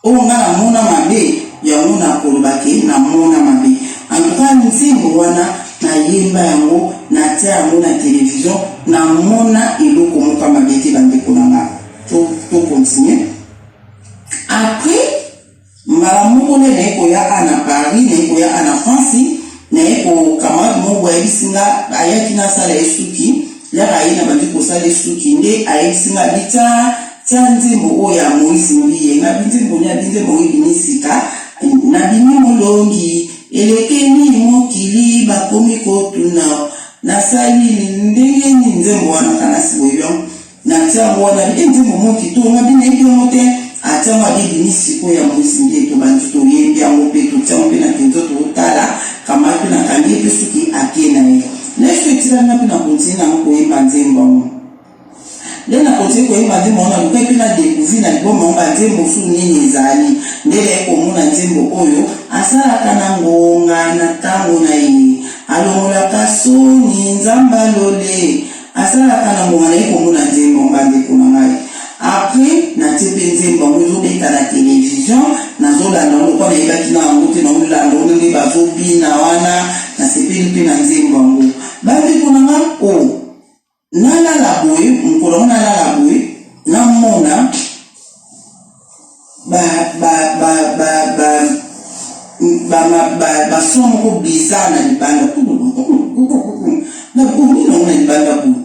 Oyo nga na mona mabe yango na koloba ke na mona mabe en tout cas nzembo wana na yemba yango na tia yango na television na mona eloko moko ya mabe te ba ndeko na nga to to continuer après mbala moko nde naye koya a na Paris naye koya a na France naye ko camarade moko boye ayebisi nga ayaki nasala ye suki yaka aye na bandi kosala ye suki nde ayebisi nga bitia Tia nzembo oyo ya Moïse Mbiye nga bi nzembo nia bi nzembo ngo ebimi sika nabimi molongi elekeni mokili bakomi kotuna nasali ndenge nini nzembo wana kanasi boyebi yango natia yango wana bi nzembo moko kitoko nga bi nayebi yango te atia yango abi ebimi sikoyo ya Moïse Mbiye tobandi toyembi yango mpe totia yango mpe na kenzo totala kamara mpe nakangi ye mpe suki ake na ye na eso etikali nga mpe na kontinue nango koyemba nzembo yango Nde na continue koyemba nzembo yango, nalukaki mpe na decouvrir na album yango ba nzembo mosusu nini ezali. Nde naye komona nzembo oyo, Asalaka na ngonga na tango na ye, alongolaka soni, Nzambe alole. Asalaka na ngonga, naye komona nzembo yango ba ndeko na ngai. Après natie mpe nzembo yango ezobeta na television, nazolanda yango lokola nayebaki na yango te, naolanda yango ndenge bazobina wana, nasepeli mpe na nzembo yango. Ba ndeko na ngai, oh! Nalala boye mokolo yango nalala boye namona ba ba ba ba ba ba ba ba son moko bizarre na libanda na bomi nango na libanda boye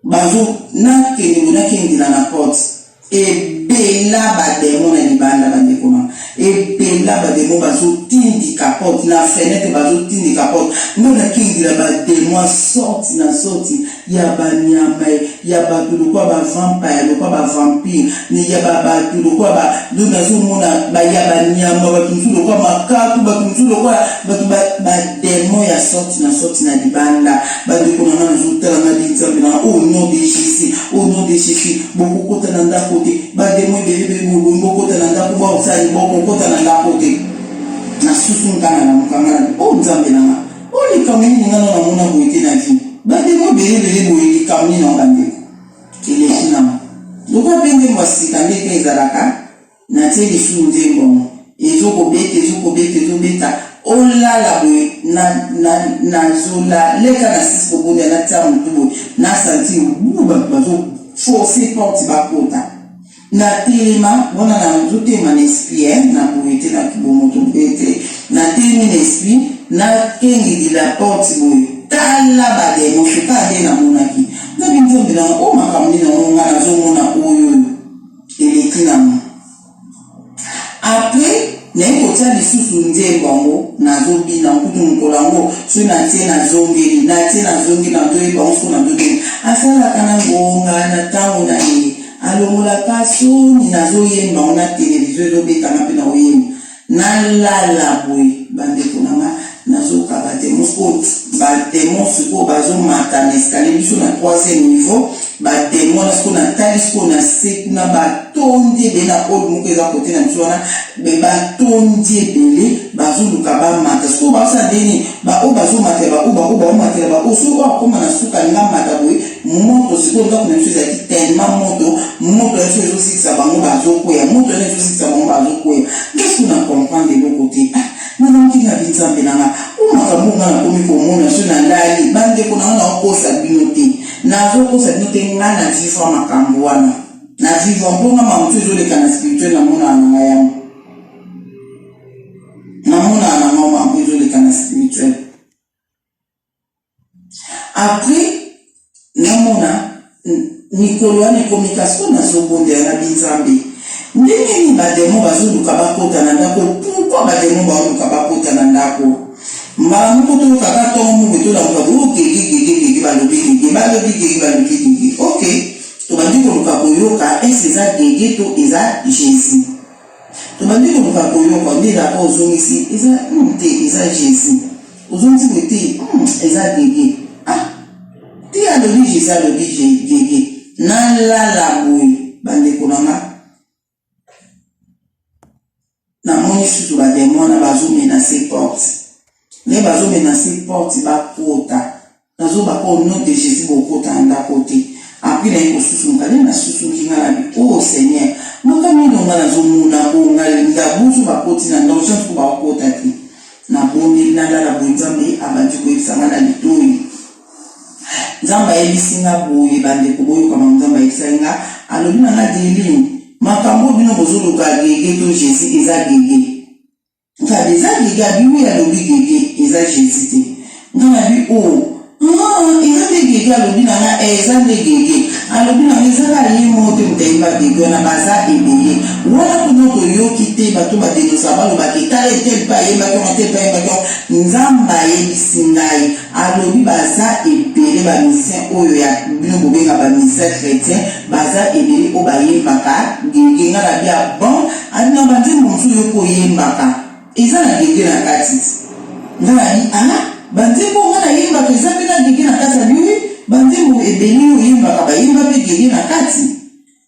bazo nakende boye nakendela na porte Ebela ba demon na libanda ba ndeko na ebela ba demon bazo tindika porte na fenetre bazo tindika porte nga na kingila ba demon sorti na sorti ya ba nyama ya bato lokola ba vampire lokola ba vampire ni ya ba bato lokola ba donc nazo mona ba ya ba nyama bato mosusu lokola makaku bato mosusu lokola bato ba ba demon ya sorti na sorti na libanda ba ndeko na nga nazo tala nga bi nzambe na nga au nom de Jesus au nom de Jesus Bokokota na ndako te. Ba demon ebele ebele boye bokota na ndako ba osali bokokota na ndako te. Na susu nkana na mukanga na oh Nzambe na nga. Oh likambo nini nga na namona boye te na vie. Ba demon ebele ebele boye likambo nini na bandeko. Eleki na. Lokola mpe nzembo ya sika nde mpe ezalaka Natie lisusu nzembo yango ezo kobeta ezo kobeta ezo beta olala boye na na nazola leka na sisi kobondela natia motu boye na sentir bu bato bazo force porte bakota natelema wana nazotema na esprit eh, na boye te na kibomoto boye te natelemi na esprit nakengeli la porte boye tala bademo soka nde namonaki ngabi nzambe nanga o makambo nini yango nga nazomona oyo oyo eleki nango après naye kotia lisusu nzembo yango nazobina nkutu mokolo yango soki natie nazongeli natie nazongeli nazoyeba yango soki nazobina asalaka na ngonga na ntango na ye alongolaka soni nazoyemba yango na televizio ezobetanga mpe naoyemba nalala boye bandeko na nga nazokaba te mosiko Bademon sikoyo bazomata na escalier, biso na troisième niveau. Bademon wana sikoyo natali sikoyo na se kuna, batondi ebele na hall moko eza kote na biso wana, me batondi ebele, bazoluka bamata. Sikoyo baosala ndenge nini? Baoyo bazomatela, baoyo baoyo baomatela, baoyo soki oyo akoma na suka alinga mata boye, moto sikoyo ndako na biso ezalaki tellement moto, moto na biso ezozikisa bango, bazokweya, moto wana ezozikisa bango, bazokweya. Nde soki na comprendre eloko te. Ah, nanaoki nga bi Nzambe na nga, o makambo nga nakomi komona so nalali. Bandeko na nga, naokosa bino te, nazokosa bino te, nga na vivre makambo wana, na vivre mpo nga makambo mosusu ezoleka na spirituel, namonaka na ngai yango, namonaka na ngai makambo ezoleka na spirituel. Après namona mikolo wana ekomi, kasi mpo nazobondela na binzambe, ndenge nini bademo bazoluka bakota na ndako? Pourquoi bademo baoluka bakota na ndako? Mbala moko toyokaka ntongo moko, tolamuka boye, gege gege gege, balobi gege, balobi gege, balobi gege. Ok, tobandi koluka koyoka ese eza gege to eza Jésus. Tobandi koluka koyoka nde ezalaka, ozongisi eza te, eza Jésus, ozongisi boye te, eza gege. Ah te, alobi Jésus, alobi gege. Nalala boye, bandeko na nga, namoni susu bademo wana bazomenacer porte, nde bazomenacer porte bakota. Nazobaka, au nom de Jésus, bokota na ndako te. Après naye kosusumuka, nde nasusuki nga na bi: oh Seigneur, makambo nini nga nazomona ko nga ndabuzu bakoti na ndako, chance ko bakota te. Nabondeli, nalala boye, Nzambe abandi koyebisa nga na litoi. Nzambe ayebisi nga boye, bandeko, boyokama. Nzambe ayebisaki nga, alobi na nga: Deline, makambo bino bozoluka gege to Jésus, eza gege. Nkabi eza gege? Abi oui, alobi gege, eza Jésus te. Nga nabi: o oh, eza nde gege? Alobi na nga: eza nde gege. Alobi na nga: eza kaka ye moko te moto ayemba gege wana, baza ebele wana. Kuna toyoki te bato badenosa, balobaki: tala, tel mpe ayembaki wana, tel mpe ayembaki wana. Nzambe ayebisi ngai, alobi baza ebele, bamusicien oyo ya bino bobenga bamusicien chrétien, baza ebele oyo bayembaka gege. Nga na bia: bon. Abi na banzembo mosusu yo mpo oyembaka eza na gege na kati. Nga na bi: ah, banzembo nga nayembaka eza mpe na gege na kati? Abi: oui, banzembo ebele oyo oyembaka, bayemba mpe gege na kati.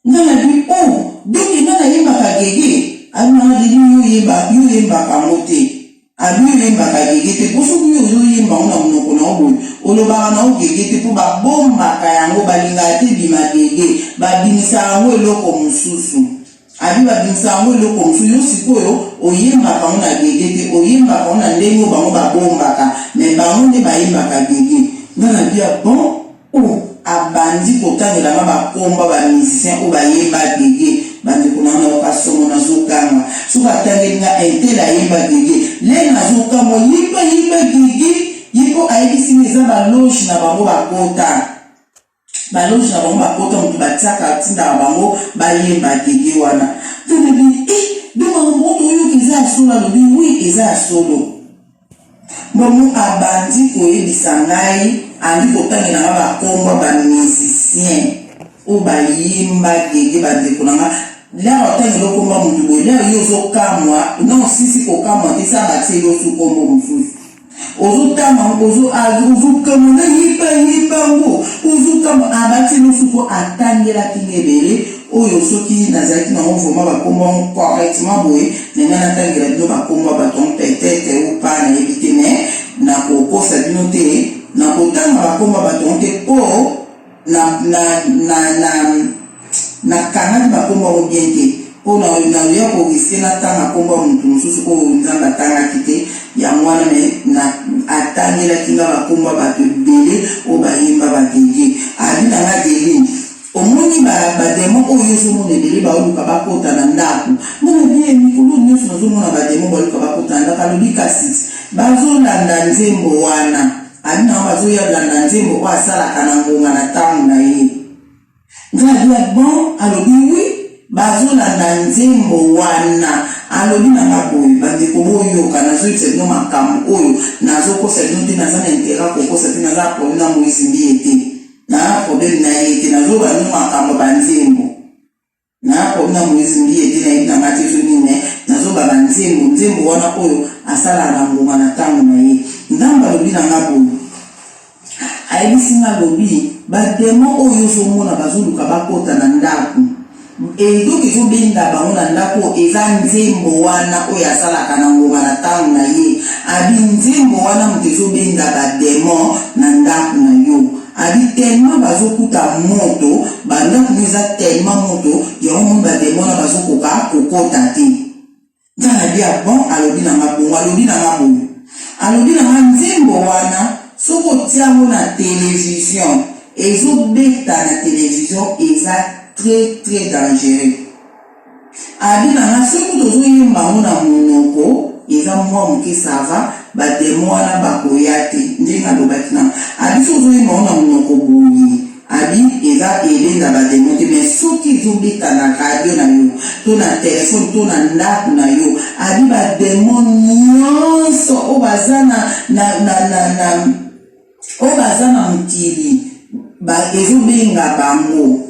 Nga na bi: oh, donc nga nayembaka gege? Abi nanga: Deli, yo oyembaka yango te. Abi yo oyembaka gege te, mpo soki yo ozoyemba yango na monoko na yo boye, olobaka na yo gege te, mpo babombaka yango, balingaka te bima gege, babimisaka yango eloko mosusu. Abi babimisa yango eloko mosusu. Yo sikoyo oyembaka yango na gege te, oyembaka yango na ndenge oyo bango babombaka, mais bango nde bayembaka gege. Nga na bia: bon. O abandi kotangelanga bakomba bamusicien oyo bayemba gege. Bandeko na nga, nayoka somo, nazoganga. Soki atangeli nga un tel ayemba gege, le nazokamwa, yemba yemba gege ye, mpo ayebisi nga eza baloge na bango bakota, baloge na bango bakota, moto batiaka, tindaka bango bayemba gege wana. Tolobi: e donc makambo oyo toyoki eza ya solo? Alobi: oui, eza ya solo. Bongo abandi koyebisa ngai, andi kotangela nga bakombo bamusicien oyo bayimba gege. Bandeko na nga, lero atangela okomba motu boye, lero yo ozokamwa non, sisi kokamwa te, sa batieli osu kombo mosusu, ozotanga, ozokamwa na yeba yeba yango, ozokamwa. Abatieli osu ko atangelaki nga ebele oyo. Soki nazalaki nango vraiment bakombo yango correctement boye, na ngai natangela bino bakombo ya bato yango, peut-être ou pas, nayebi te, mais nakokosa bino te, nakotanga bakombo ya bato yango te, mpo nakangaki bakombo yango bien te, mpo naoya korisquer natanga nkombo ya motu mosusu oyo Nzambe atangaki te. Yango wana, mais atangelaki nga bakombo ya bato ebele oyo bayemba bagege. Abi na nga: Deline, omoni bademo oyo ozomona ebele baoluka bakota na ndako? Nga na bie: mikolo nyonso nazomona bademo baoluka bakota na ndako. Alobi: kasi bazolanda nzembo wana. Abi nango: bazoyolanda nzembo oyo asalaka na ngonga na ntango na ye. Nga na bia: bon. Alobi: oui, bazolanda nzembo wana. Alobi na nga boye. Bandeko, boyoka, nazoyebisa bino makambo oyo, nazokosa bino te, naza na intérêt kokosa te, naza problème na Moïse Mbiye te, naa problème na ye te, nazoba bino makambo banzembo. Naa problème na Moïse Mbiye te, nayebi na nga te so nini, nazoba banzembo, nzembo wana oyo asalaka na ngonga na ntango na ye. Nzambe alobi na nga boye. Ayebisi nga, alobi ba demon oyo ozomona bazoluka bakota na ndako, eloko ezobenda bango na ndako eza nzembo wana oyo asalaka na ngonga na ntango na ye. Abi nzembo wana moto ezobenda ba demon na ndako na yo. Abi tellement bazokuta moto, bandako no eza tellement moto, yango moni ba demon wana bazokoka kokota te. Nga na bi ah bon, alobi na nga bongo, alobi na nga boye, alobi na nga nzembo wana soki otia yango na television ezobeta na television eza très très dangereux. Abi na nga soki tozoyemba yango na monoko eza mwa moke sava, ba demon wana bakoya te, ndenge alobaki na nga. Abi soki ozoyemba yango na monoko boye, Abi eza elenda ba demon te, mais soki ezo beta na radio na yo to na telephone to na ndaku na yo, abi ba demon nionso oyo baza na na na na na oyo baza na mokili ba ezo benga bango.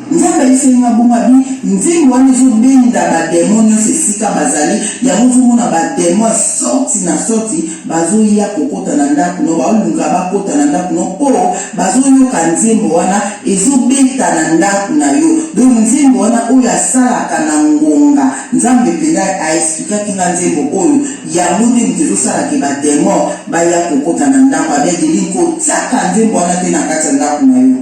Nzambe ayebisaki nga bongo, abi nzembo wana ezobenda ba demon nyonso esika bazali, yango ozomona ba demon ya sorti na sorti bazoya kokota na ndako no, baolinga bakota na ndako no mpo bazoyoka nzembo wana ezobeta na ndako na yo. Donc nzembo wana oyo asalaka na ngonga, Nzambe mpenza aexplikaki nga nzembo oyo, yango nde moto ezosalaka ba demon baya kokota na ndako. Abi Adeline, kotiaka nzembo wana te na kati ya ndako na yo.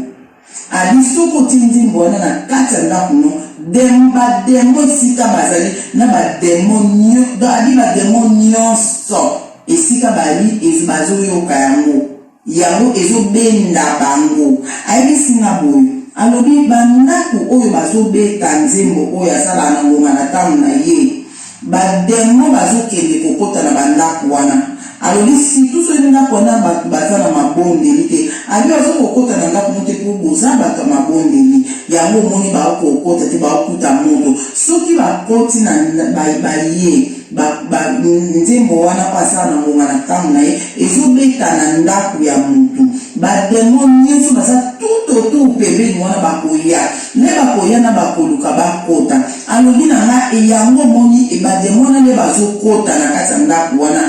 Abi soki otie nzembo wana na kati ya ndako no dem ba demon esika bazali na ba demon nyo donc abi ba demon nyonso esika bali bazoyoka yango, yango ezobenda bango. Ayebisi nga boye, alobi bandako oyo bazobeta nzembo oyo asalaka na ngonga na ntango na ye, Ba demon bazo kende ko kota na ba ndaku wana. Alobi surtout soki ndaku wana batu baza na mabondeli te. Abi bazo ko kota na ndaku no te po boza batu ya mabondeli. Yango omoni ba ko kota te ba kuta moto. Soki ba koti na ba baye ba ba nzembo wana oyo asala na ngonga na tango na ye ezo beta na ndaku ya mutu. Ba demon nioso baza tout autour pembeni wana bakoya. Nde bakoya na bakoluka bakota. Alobi na nga yango omoni ba demon wana nde bazo kota na kati ya ndaku wana,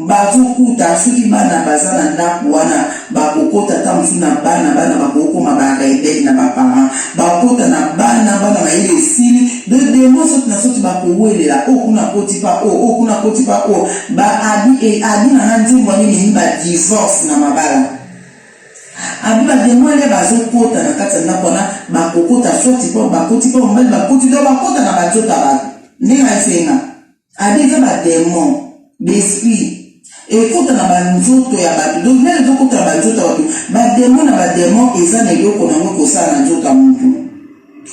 bazo kuta soki bana baza na ndaku wana bakokota ata mosusu na bana, bana bakokoma ba rebelle na ba parents, bakota na bana, bana mayele esili de demon soti na soti bakowelela oyo kuna akoti pa oyo, oyo kuna akoti pa oyo, ba abi e abi na nga nzembo wana ememi ba divorce na mabala. Abi ba demon nde bazo kota na kati ya ndako wana, bakokota soit po bakoti po mobali bakoti donc bakota na ba nzoto ya bato ndenge ayebisaki nga. Abi eza ba demon ba esprit ekota na ba nzoto ya bato donc ndenge ezokota na ba nzoto ya bato, ba demon na ba demon eza na eloko na yango ekosala na nzoto ya mutu.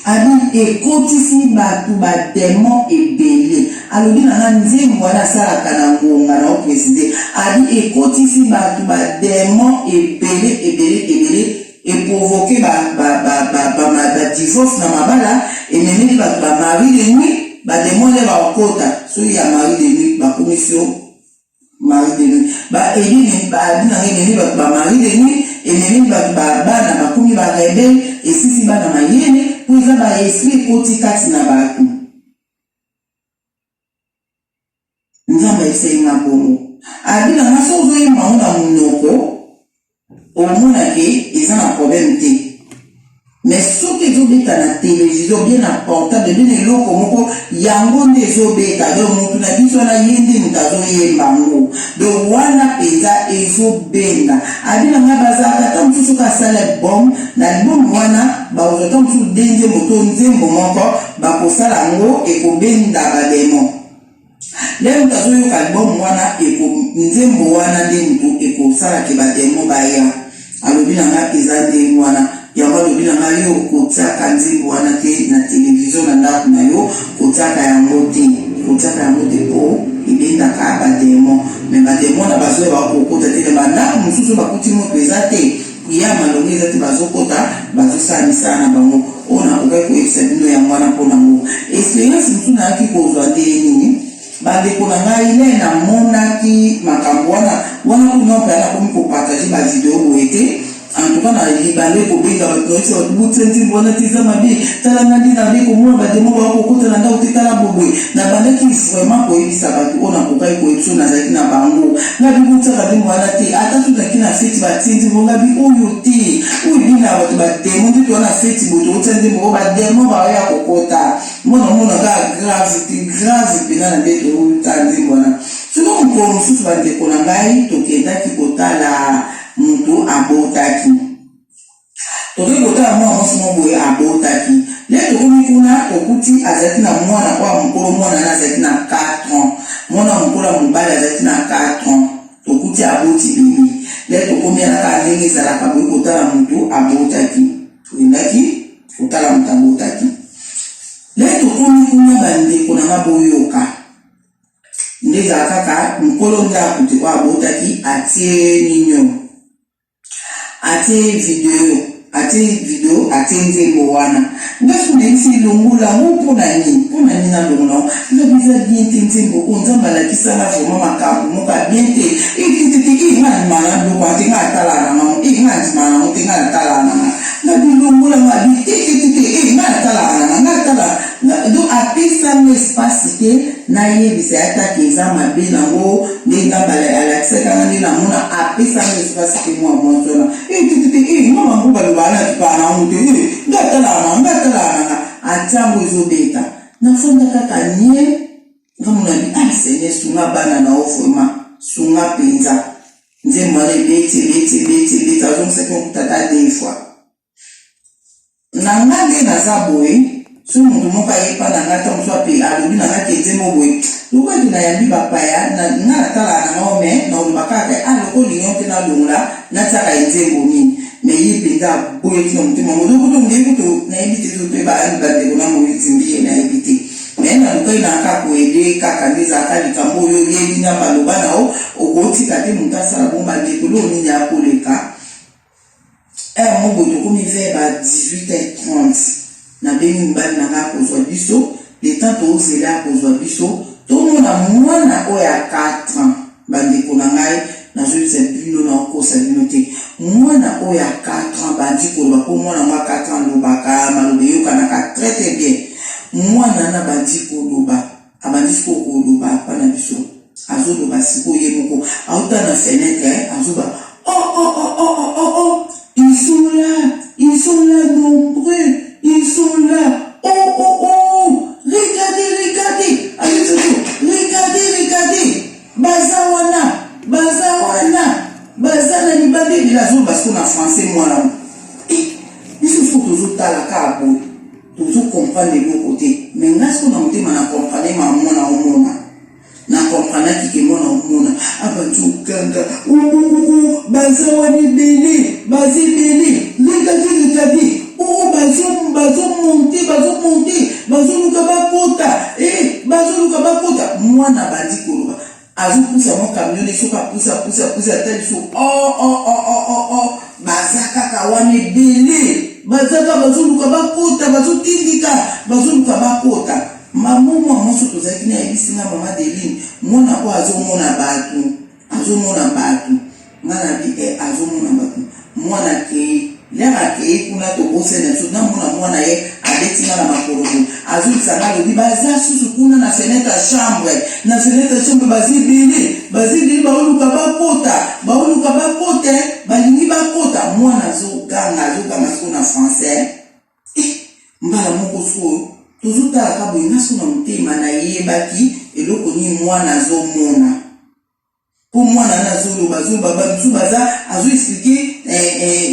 Abi ekotisi batu ba demon ebele, alobi na nga nzembo wana asalaka na ngonga na opreside, abi ekotisi batu ba demon ebele ebele ebele, e provoque ba ba ba ba ba, ba divorce na mabala, ememeli batu ba mari de nuit, ba demon nde bakokota soki ya mari de nuit bakomisi yo Mari de nuit ba elimi ba abi na nga ememi batu ba mari de nuit ememi batu ba bana bakomi ba rebelle esisi bana mayele po eza ba esprit ekoti kati na batu. Nzambe ayebisaki nga bongo abi na nga soki ozoyemba yango na munoko Omona ke eza na problème te mais soki ezo beta na television bien na portable bien na eloko moko yango nde ezo beta donc mutu na biso wana ye nde mutu azo yemba ngo donc wana penza ezo benda abi na nga bazalaka ata mosusu soki asali album na album wana bakozwa ata mosusu de nzembo to nzembo moko bakosala yango ekobenda ba demon. Nde mutu azoyoka album wana eko nzembo wana nde mutu ekosala ke ba demon baya. Alobi na nga eza ndenge wana. Yango alobi na nga yo kotiaka nzembo wana te na television na ndaku na yo kotiaka yango te. Kotiaka yango te po ebendaka ba demon. Mais ba demon wana bazoya bakokota te na ba ndaku mosusu bakuti moto eza te. Prière malonga eza te bazokota bazosala misala na bango. Oyo nakokaki koyebisa bino yango wana mpo na ngo. Experience mosusu nayaki kozwa ndenge nini? Bandeko na ngai, lè namonaki makambo wana, wana kutu nao mpenza nakomi ko partager ba video boye te. En tout cas na libanda ekobenga bato nayebisa bato botia nzembo wana te, eza mabe. Tala nga nde nabandi komona bademo baya kokota na ndako te. Tala boboye, nabandaki vraiment koyebisa bato oyo nakokaki koyebisa, oyo nazalaki na bango. Ngabi botiaka nzembo wana te. Ata tozalaki na feti, batie nzembo, ngabi oyo te, oyo ebengaka bato bademo. Nde toza na feti boye, tokotia nzembo oyo, bademo baoya kokota. Mwana omona kaka grave te, grave mpena na nde toyota nzembo wana. Sikoyo mokolo mosusu, bandeko na ngai, tokendaki kotala moto abotaki. Tokoki kotala mwana mwasi moko boye abotaki. Nde tokomi kuna, tokuti azalaki na mwana oyo ya mokolo. Mwana wana azalaki na 4 ans. Mwana ya mokolo ya mobali azalaki na 4 ans. Tokuti aboti bebe. Nde tokomi wana kaka ndenge ezalaka boye, kotala moto abotaki. Tokendaki kotala moto abotaki. Nde tokomi kuna, bandeko na nga, boyoka nde ezala kaka mokolo ndako te oyo abotaki atie ninio, atie video, atie video, atie nzembo wana. Nga soki nayebisi longola yango, mpona nini? Mpona nini nalongola yango? Ngabi eza bien te, nzembo oyo Nzambe alakisanga vraiment makambo moko ya bien te. Etititi i nga ndima na biloko wana te, nga atalaka na ngango e, nga ndima na yango te, nga natalaka na nga. Ngabi longola ngo, abi te te te te e, nga natalaka na nga, nga atala. Donc apesanga espace te nayebisa ye atake eza mabe nango nde Nzambe alakisaki nga nde namona. Apesanga espace te. Mwa mwasi wana e te te te e, nga bango balobaka na kipaka na yango te e, nga atalaka na nga, atalaka na nga. Atiango ezobeta, nafanda kaka nie. Nga mona bi: "Ah Seigneur, sunga bana na yo, vraiment sunga mpenza." Nzembo wana ebeti, ebeti, ebeti, ebeti. Azongisaki ngo tata deux fois. Na nga nde naza boye, soki moto moko ayepa na nga, ntango mosusu ape alobi na nga ke nzembo boye, lokola nayambi bapaya nga, natalaka na ngai me naoloba kaka: "Ah, loko olingi te, nalongola, natiaka nzembo nini?" Me ye mpenza aboyaki na motema moto kutu nde kutu nayebi te. To mpe bandeko na Moïse Mbiye, nayebi te, me nalukaki na kaka koede kaka nde ezalaka likambo oyo oyebi na maloba na yo, okotika te moto asala bongo. Bandeko, loo nini akoleka heure moko boye, tokomi vers ba 18h30. Nabengi mobali na ngai akozwa biso. Le temps tozela akozwa biso, tomona mwana oyo ya 4 ans. Bandeko na ngai, nazoyebisa bino, nakokosa bino te, mwana oyo ya 4 ans bandi koloba. Mpo mwana ngo ya 4 ans alobaka maloba eyokanaka très très bien. Mwana na bandi koloba, abandi sikoyo koloba apa na biso. Azoloba sikoyo ye moko, auta na fenêtre, azoba: "Oh oh oh oh oh oh oh, ils sont là, ils sont là nombreux, ils sont là, oh oh oh, regardez, regardez." Azozo: "Regardez, regardez, baza wana, baza wana, baza na libanda ebele." Azoloba sikoyo na français mwana. Biso siko tozotala kaka boye, tozocomprendre eloko te. Me nga siko na motema na comprendre ma mwana omona, na comprenaki ke mwana omona. Abandi okanga: "Uuuu, baza wana ebele, baza ebele, regardez, regardez, oo, bazomonte, bazomonte, bazoluka bakota e, bazoluka bakota." Mwana bandi koloba, azopusa mwa camion. Soki apusa, pusa, pusa, ata biso: "Oh oh oh oh oh oh, baza kaka wana ebele, baza kaka, bazoluka bakota, bazotindika, bazoluka bakota." Mama mwa mwasi tozalaki na yebisi nga: "Mama Deline, mwana oyo azomona bato, azomona bato." Nga na bi e, azomona bato. Mwana akei, lere akei kuna, tobosani na biso. Namona mwana ye abeti nga na makolo boye, azongisa nga, alobi: "Baza susu kuna na fenêtre ya chambre, na fenêtre ya chambre, baza ebele, baza ebele, baoluka bakota, baoluka bakota, balingi bakota." Mwana azoganga, azoganga sikoyo na français. Mbala moko sikoyo tozotalaka boye. Nga so na motema nayebaki eloko nini mwana azomona, mpo mwana wana azoloba, azoloba, bamisu baza, azoexpliquer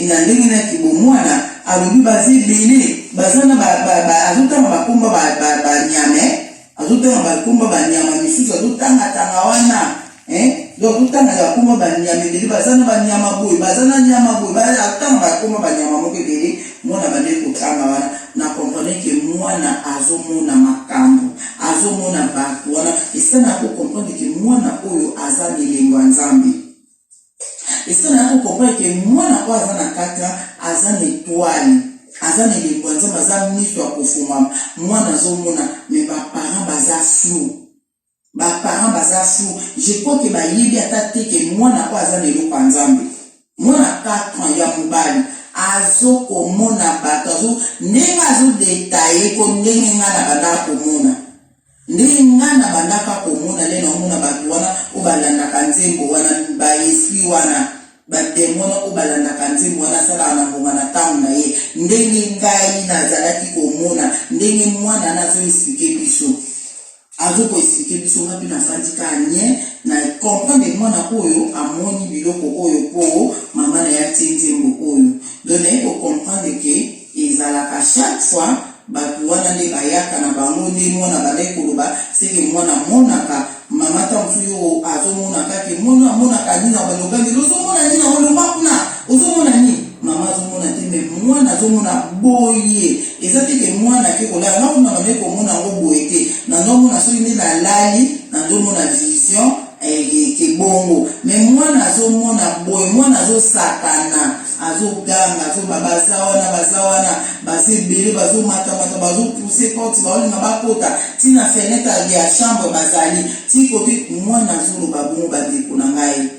na ndenge naki bo. Mwana alobi baza ebele, baza na, azotanga bakomba banyama, azotanga bakomba banyama misusu, azotangatanga wana. Donc azotanga bakomba banyama ebele, baza na banyama boye, baza na nyama boye, atanga bakomba banyama moko ebele. Mwana bandeki kotanga wana, na comprendre ke mwana azomona makambo, azomona bato wana. Esika na kocomprendre ke mwana oyo aza na elembo ya Nzambe, esika na kocomprendre ke mwana oyo aza na 4 ans, aza na étoile, aza na elembo ya Nzambe, aza miso ya kofungwama. Mwana azomona, me baparent baza flou, baparent baza flou. Je crois ke bayebi ata te ke mwana oyo aza na eloko ya Nzambe. Mwana 4 ans ya mobali azo komona bato azo ndenge azo detaille ko ndenge nga na bandaka komona ndenge nga na bandaka komona nde naomona bato wana oyo balandaka nzembo wana ba esprit wana ba demon oyo balandaka nzembo wana asalaka na ngonga na ntango na ye ndenge ngai nazalaki komona ndenge mwana na azo explike biso Azo ko expliquer biso nga pe na fandi kaka nien na comprendre mwana oyo amoni biloko oyo po mama na ye atie nzembo oyo donc naye ko comprendre que ezalaka chaque fois batu wana nde bayaka na bango nde mwana abandaki koloba seke mwana amonaka mama ta mosusu yo azomona kaka mwana amonaka nini abanda ogangela ozomona nini olongwa kuna ozomona nini Mama azomona te mais mwana azomona boye eza te ke mwana ake kolala nga kuna nabandaki komona yango boye te nandomona soki nde nalali nandomona vision eke bongo mais mwana azomona boye mwana azosakana azoganga azoba baza wana baza wana baza ebele bazomatamata bazopousse porte baolinga bakota ti na fenetre ya chambre bazali ti kote mwana azoloba bongo bandeko na ngai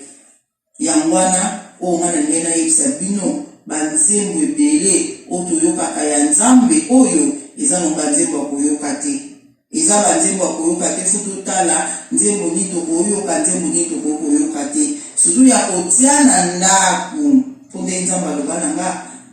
Yango wana oyo ngai nalingai nayebisa bino, ba nzembo ebele oyo toyokaka ya Nzambe oyo eza nango ba nzembo ya koyoka te. Eza ba nzembo ya koyoka te, faut totala nzembo nini tokoyoka, nzembo nini tokoki koyoka te. Surtout ya kotia na ndaku, po nde Nzambe aloba na nga,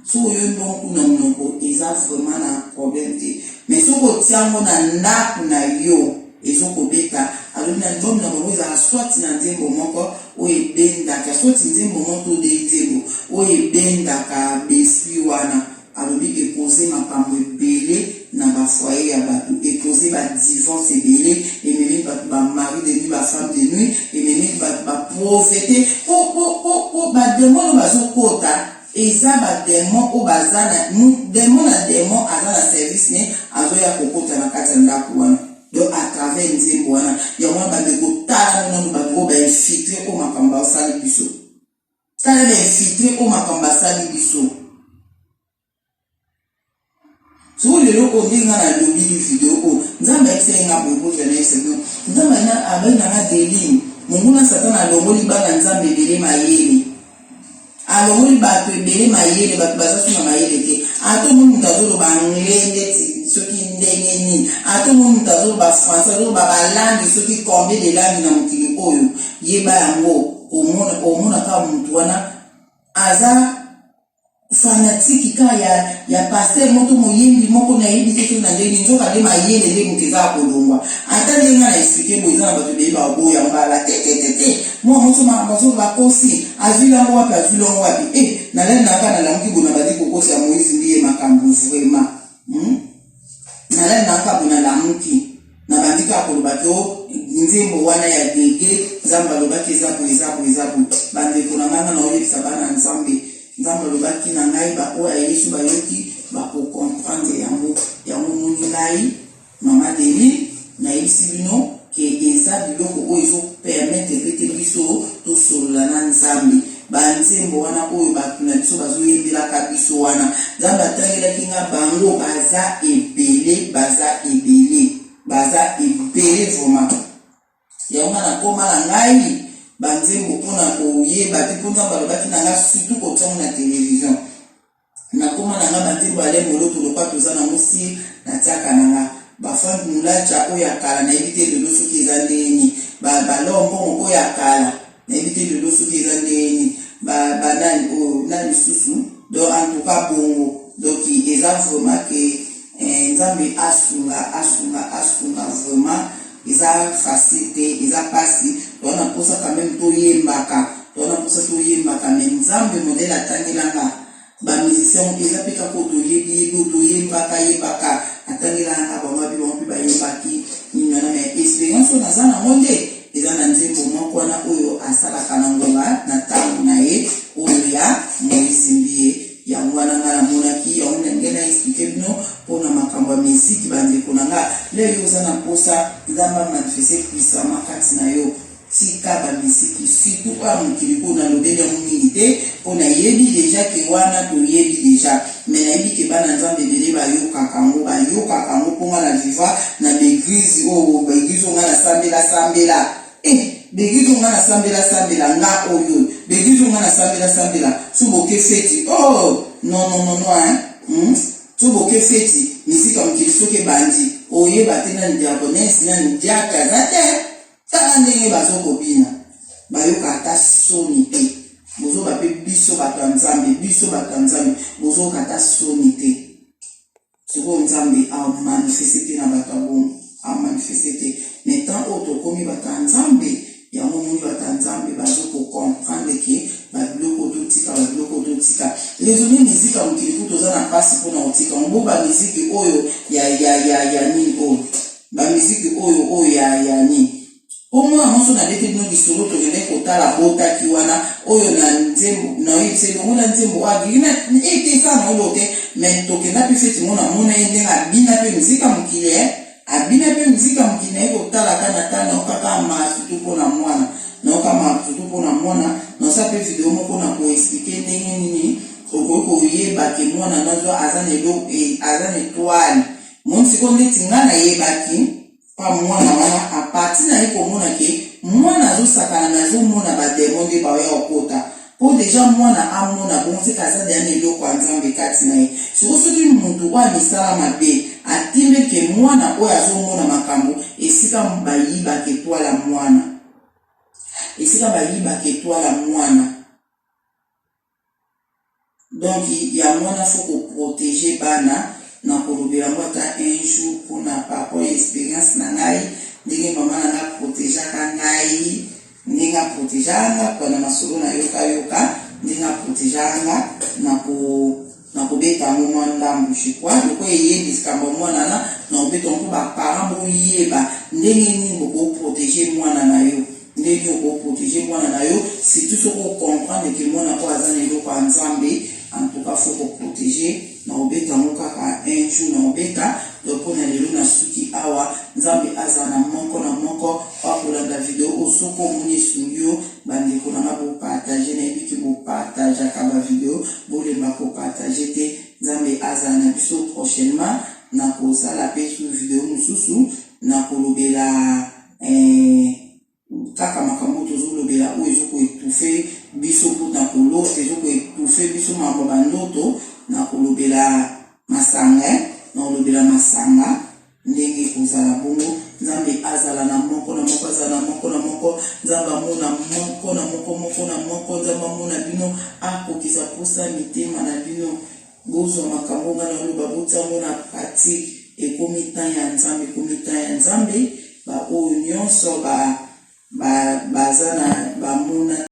soki oyoki bongo kuna monoko eza vraiment na problème te. Mais soki otia yango na ndaku na yo, ezo kobeta alobi na album na bango ezalaka soit na nzembo moko oyo ebendaka soit nzembo moko to de nzembo oyo ebendaka b'esprit wana alobi ekoze makambo ebele na ba foyer ya bato ekoze ba divorce ebele ememi bato ba mari de nuit ba femme de nuit ememi bato ba pauvreté po po po po ba demon oyo bazokota Eza ba demon oyo baza na demon na demon aza na service ne azoya kokota na kati ya ndaku wana donc à travers nzembo wana yango wana bandeko tala no nanu bato oyo ba infiltre oyo makambo basali biso tala ba infiltre oyo makambo basali biso Sikoyo lelo oyo ndenge nga nalobi video oyo nzambe ayebisaki nga boye bozwa na yebisa bino nzambe abai na nga deline monguna satana alongoli bana nzambe ebele mayele alongoli bato ebele mayele bato baza so na mayele te ata omoni moto azoloba anglais ndeti soki ndenge nini ata omoni moto azoloba français azoloba balangue soki combien de langue na mokili oyo yeba yango omona kaka moto wana aza Fanatique ka ya ya pasteur moko moyembi moko nayebi te soki na ndenge nini nzoka nde mayele nde moto eza ya kolongwa ata ndenge nga na explike boye eza na bato ebele baboya mbala te te te te mwa moso makambo azoloba akosi azwi yango wapi azwi yango wapi e eh, nalali na kaka nalamuki boye nabandi kokosa ya Moïse Mbiye makambo vraiment hmm? Nalali na kaka boye nalamuki nabandi kaka koloba ke o nzembo wana ya gege nzambe alobaki eza boye eza boye eza boye bandeko na ngai nga naoyebisa bana nzambe nzambe alobaki na ngai baoyo ya yesu bayoki bakokomprendre yango yango omoni ngai mama Deline nayebisi bino ke eza biloko oyo ezo permettre pe te biso tosolola na Nzambe. Ba nzembo wana oyo batu na biso bazoyembelaka biso wana, Nzambe atangelaki nga bango baza ebele, baza ebele, baza ebele vraiment. Yango nga nakoma na ngai ba nzembo pona koyeba te, po Nzambe alobaki na nga surtout kotia ngo na television. Nakoma na nga ba nzembo ya Alain Moloto lokola toza na ngo sur natiaka na nga ba Franck Mulacha oyo ya kala nayebi te lelo soki eza ndenge nini ba ba L'or Mbongo oyo ya kala nayebi te lelo soki eza ndenge nini ba ba nani oyo nani lisusu donc en tout cas bongo donc eza vraiment que eh, Nzambe asunga asunga asunga vraiment eza facile te eza pasi toza na posa quand même toyembaka toza na posa toyembaka mais Nzambe modèle atangela nga ba musicien eza pe kaka oyo toyebi yebi oyo toyembaka yembaka atangelaka nga bango abi bango mpe bayembaki nini wana mais experience oyo naza nango nde eza na nzembo moko wana oyo asalaka na ngonga na ntango na ye oyo ya Moïse Mbiye yango wana nga namonaki yango na ndenge na explike bino mpo na makambo ya miziki bandeko na nga lelo yo oza na mposa Nzambe amanifeste puissamment kati na yo Tika ba miziki surtout oyo ya mokili po nalobeli yango mingi te po nayebi dejà ke wana toyebi dejà mais nayebi ke bana nzambe ebele bayokaka yango bayokaka yango po nga na viva na ba eglise oyo ba eglise oyo nga nasambela sambela eh! Baeglise oyo nga nasambela sambela, nga oyo baeglise oyo nga nasambela sambela, so boke feti, oh non, non, non, non, hein? So boke feti, misika mokili soki ebandi, oyeba te nani diaconesse, nani diacre, aza te. Tala ndenge bazokobina, bayoka ata soni te. Bozoba mpe biso bato ya Nzambe, biso bato ya Nzambe, bozoyoka ata soni te. Sikoyo Nzambe amanifeste te na bato ya bongo, amanifeste te. Mais temps oyo tokomi bato ya Nzambe, yango omoni bato ya Nzambe bazokocomprendre ke babiloko totika, babiloko totika. Raisonne, miziki ya mokili ku toza na mpasi mpona kotika ngo. Bo bamiziki oyo ya nini oyo, bamiziki oyo ya nini, po mwana mwasi nabeti bino lisolo, tokende kotala botaki wana oyo na nzembo naoyebisa elongola nzembo oyo agili ete esala na olo te. Mais tokenda mpe feti ngo, namona ye ndenge abina mpe miziki ya mokili, abina mpe miziki ya mokili. Naye kotalaka na tala, nayoka ma surtout mpona mwana, nayoka ma surtout mpona mwana. Nasala mpe video moko na koexpliquer ndenge nini okoki koyeba ke mwana nazwa aza na eloko, aza na étoile. Moni sikoyo ndeti ngai nayebaki pa mwana wana, à partir na ye komona ke mwana azosakana me azomona badémons nde baoya kokota, mpo déjà mwana amona bongo seka aza deya na eloko ya Nzambe kati na ye. Sikoyo soki motu oyo amisala mabe atimbeli ke mwana oyo azomona makambo, esika bayibaka étoile ya mwana, esika bayibaka étoile ya mwana. Donc yango wana faut koprotéger bana. Na kolobela yango ata un jour mpona par rapport ya expérience na ngai, ndenge mama na nga protégeaka ngai, ndenge aprotégeaka nga mpona masolo nayokayoka, ndenge aprotégeaka nga, na kobeta yango mwa ndambu. Je crois lokola eyebi likambo mwana na kobeta yango mpo baparent boyeba ndenge nini bokoprotéger mwana na yo, ndenge okoprotéger mwana na yo, surtout soki ocomprendre ke mwana oyo aza na eloko ya Nzambe. En tout cas, faut koprotéger. Na kobeta yango kaka un jour na kobeta. Donc mpona lelo nasuki awa. Nzambe azala na moko na moko akolanda video oyo. Soki omoni esungi yo, bandeko na nga, bopartage. Nayebi ke bopartageaka bavideo, bolemba kopartage te. Nzambe azala na biso. Prochainement nakozala mpe su video mosusu na kolobela kaka makambo tozolobela oyo ezokoétouffer biso mpona kolota, ezokoétouffer biso makambo bandoto. Na kolobela masanga, na kolobela masanga ndenge kozala bongo. Nzambe azala na moko na moko, azala na moko na moko. Nzambe amona moko na moko, moko na moko. Nzambe amona bino, akokisa mposa mitema na bino. Bozwa makambo nga na oloba, botiango na pratique. Ekomi temps ya Nzambe, ekomi temps ya Nzambe. Baoyo nyonso baza na bamona.